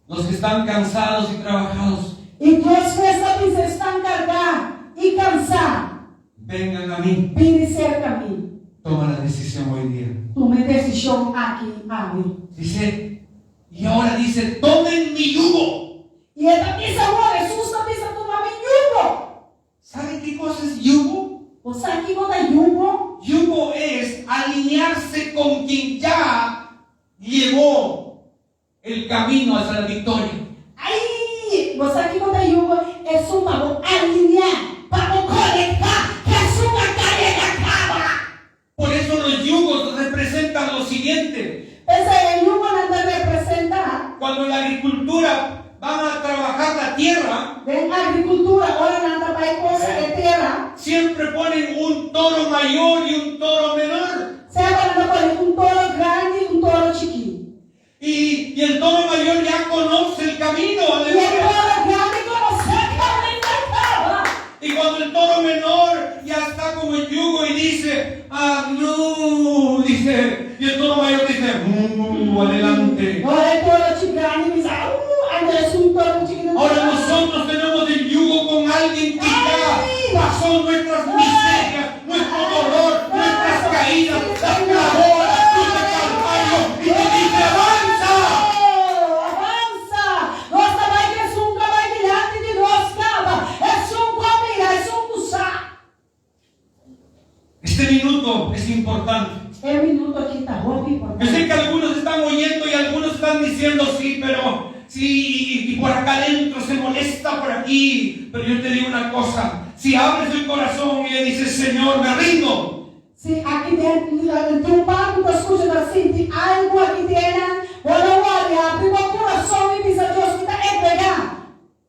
los que están cansados y trabajados, I Dios mes ta bisa, Esnan kargá i kansá, vengan a mí. bini serka mi. Toma la decisión hoy día. Tuma e desishon aki awe. Dice, y ahora dice, tomen mi yugo. I e ta bisa awor, Hesus ta bisa, Tuma mi yugo. ¿Saben qué cosa es yugo? Bo sa kiko ta yugo? Yugo es alinearse con quien ya llevó el camino hacia la victoria. Ai! Bo sa kiko ta yugo? Esun pa bo alineá, pa bo konektá ku esun a karega kaba. Por eso los yugos representan lo siguiente. P'esei e yugonan ta representá. Cuando en la agricultura van a trabajar la tierra, Den agrikultura, ora nan ta bai kosa e tera, siempre ponen un toro mayor y un toro menor. semper nan ta pone un toro grandi i un toro chikí. Y, y el toro mayor ya conoce el camino, I e aleluya. toro grandi konosé kaminda kaba. Y cuando el toro menor ya está como el yugo y dice, ah, no, dice, y el toro mayor dice, adelante. Ora e toro chi grandi bisa, anto esun toro chikitu. Ahora nosotros tenemos el yugo con alguien que ya pasó nuestras miserias, nuestro dolor, nuestras caídas, las clavó a la cruz de Calvario y te dice, avanza. Oh, avansa! Nos ta bai ku esun ku a bai dilanti di nos kaba, esun ku a mira, esun ku sa. Este minuto es importante. E minuto aki ta hopi Yo importante. sé que algunos están oyendo y algunos están diciendo sí, pero sí, y, y por acá adentro se molesta por aquí. Pero yo te digo una cosa, si abres el corazón y le dices, Señor, me rindo, Si aki den tin un par ku ta skucha ta sinti algu aki den nan, bo no wòri, habri bo kurason i bisa Dios, Mi ta entregá.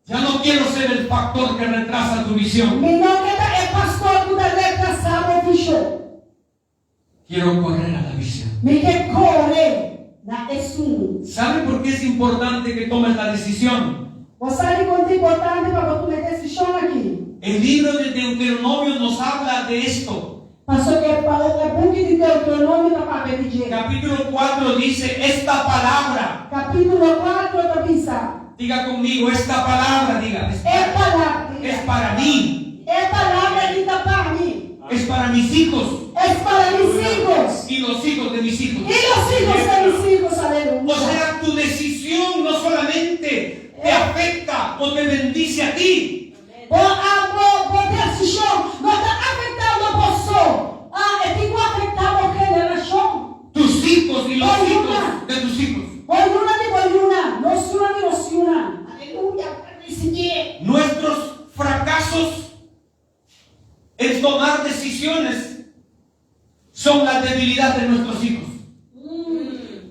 ya no quiero ser el factor que retrasa tu visión. Mi no ke ta e pastor ku ta retrasá bo vishon. Quiero correr a la visión. Mi ke kore na esun. ¿Sabe por qué es importante que tomes la decisión? Bo sa dikon ta importante pa bo tuma e desishon aki? El libro de Deuteronomio nos habla de esto. Pasobra e e buki di Deuteronomio ta papia di dje. Capítulo 4 dice esta palabra. Kapítulo kuater ta bisa. Diga conmigo, esta palabra, diga. Es, E palabra es para mí. E E palabra aki ta pa mi. Es para mis hijos. Es para mis hijos. Y los hijos de mis hijos. Y los hijos de mis hijos, aleluya. O sea, tu decisión no solamente te afecta o te bendice a ti. Bo a bo bo desishon no ta afektando bo so, ah, e tin ku afektá bo generashon. Tus hijos y los Bo hijos yunan. de tus hijos. Bo yunan di bo yunan, nos yunan di nos yunan. Aleluya, risibié. Nuestros fracasos en tomar decisiones son la debilidad de nuestros hijos.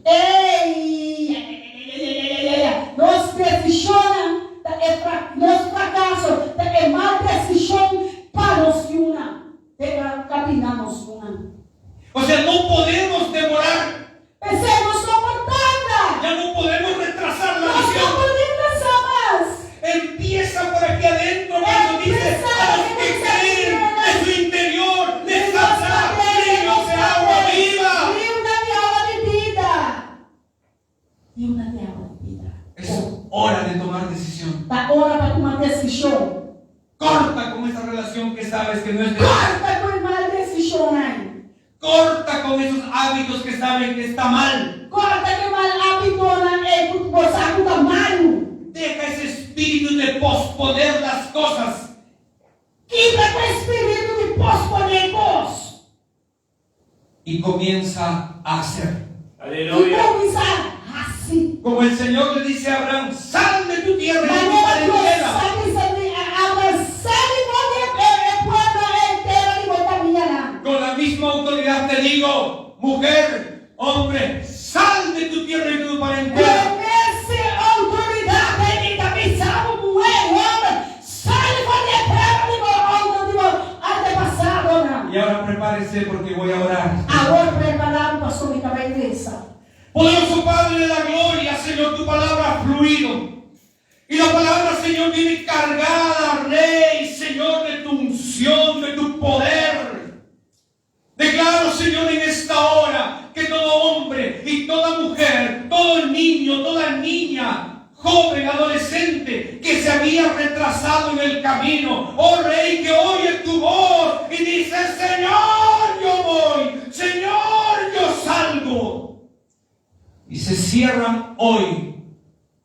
Ey, ayayayayayayaya. Nos desishonnan ta e fra, nos frakaso ta e mal desishon pa nos yunan. Te kapinda nos yunan. O sea, no podemos demorar. P'esei nos no por tarda. Ya no podemos retrasar la Nos no visión. por retrasá mas. Empieza por aquí adentro cuando dice a los que creen de su interior les saldrá ríos de agua viva. Riunan di awa di bida. Riunan di awa di bida. Es hora de tomar decisión. Ta ora pa tuma desishon. Corta con esa relación que sabes que no es de Dios. Corta ku e mal desishonnan. Corta con esos hábitos que saben que está mal. Corta ku e mal hábitonan ei ku bo sa ku ta malu. Deja ese espíritu de posponer las cosas. Kita ku e spiritu di posponé kos. Y comienza a hacer. I kuminsá hasi. Como el Señor le dice a Abraham, sal de tu tierra y de tu Manera Dios parentela. sa bisa di Abraham, Sali for di e pueblo ei tera di bo famianan. Con la misma autoridad te digo, mujer, hombre, sal de tu tierra y de tu Ku parentela. e mes outoridat ei mi ta bisa bo, muhé, hòmber, sali for di e tera di bo ouder, di bo antepasadonan. Y ahora prepárese porque voy a orar. Awor prepará bo pasobra mi ta bai resa. Poderoso Padre de la gloria, Señor, tu palabra ha fluido. Y la palabra, Señor, viene cargada, Rey, Señor, de tu unción, de tu poder. Declaro, Señor, en esta hora que todo hombre y toda mujer, todo niño, toda niña, joven, adolescente, que se había retrasado en el camino, oh Rey, que oye tu voz y dice, Señor, yo voy, Señor, yo salgo. Y se cierran hoy,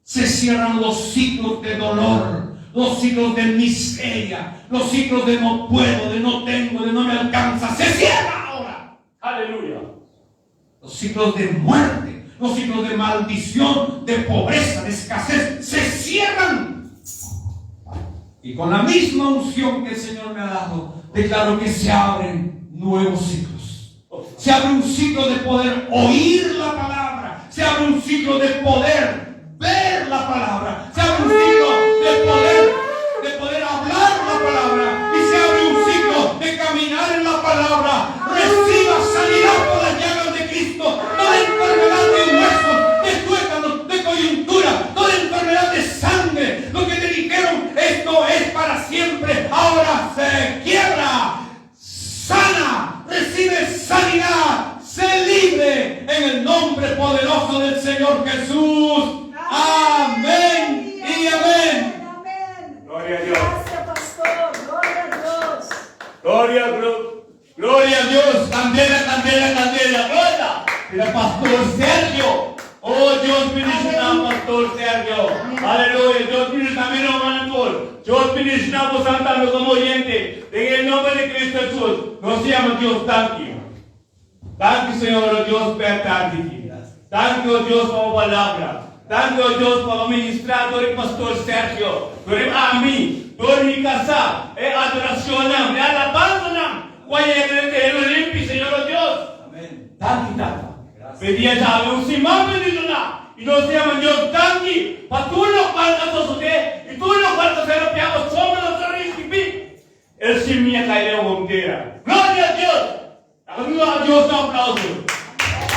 se cierran los ciclos de dolor, los ciclos de miseria, los ciclos de no puedo, de no tengo, de no me alcanza. Se cierra ahora. Aleluya. Los ciclos de muerte, los ciclos de maldición, de pobreza, de escasez, se cierran. Y con la misma unción que el Señor me ha dado, declaro que se abren nuevos ciclos. Se abre un ciclo de poder oír la palabra. Se abre un ciclo de poder ver la palabra. Se abre un ciclo de poder, de poder hablar la palabra. Y se abre un ciclo de caminar en la palabra. Reciba sanidad por las llagas de Cristo. Toda enfermedad de huesos, de tuétanos, de coyuntura, toda enfermedad de sangre. Lo que te dijeron, esto es para siempre. Ahora se quiebra. Sana, recibe sanidad, sé libre en el nombre poderoso del Señor Jesús. Amén y amén. Amén. Gloria a Dios. Gracias, pastor. Gloria a Dios. Gloria, gloria a Dios. Candela, candela, candela. Gloria. Mira, Pastor Sergio. Oh, Dios bendiciona, Pastor Sergio. Aleluya. Dios bendiciona mi hermano Paul. Dios bendiciona por Santa como oyente. En el nombre de Cristo Jesús. Nos llama Dios, thank you. Thank you, Señor, oh Dios, per tanti. Thank you, oh Dios, por tu palabra. Thank you, oh Dios, por ministrar el pastor Sergio. Por a mí, por mi casa, e adoración, le alabanza, cual es el limpio, Señor, oh Dios. Amén. Thank you, Tata. Pedía ya un simán bendito Y nos llaman Dios, thank you. Pa tú lo cual usted, y tú lo cual se lo piamos, somos los El simia cae de Gloria a Dios. Hagamos a Dios un aplauso.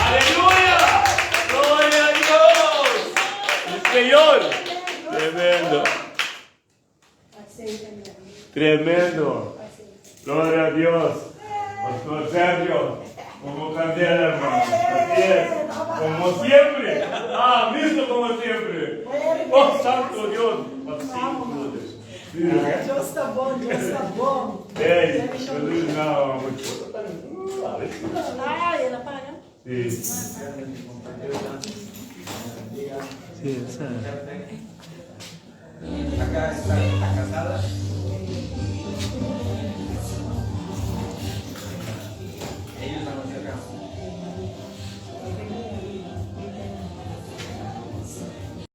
Aleluya. Gloria a Dios. El Señor. Tremendo. Tremendo. Gloria a Dios. Pastor Sergio, como candela, hermano. Así es. Como siempre. Ah, listo como siempre. Oh, santo Dios. Dios ta bon, Dios ta bon. Ey, Bendiciones. no, Ay, el a paga. Sí. Sí, esa.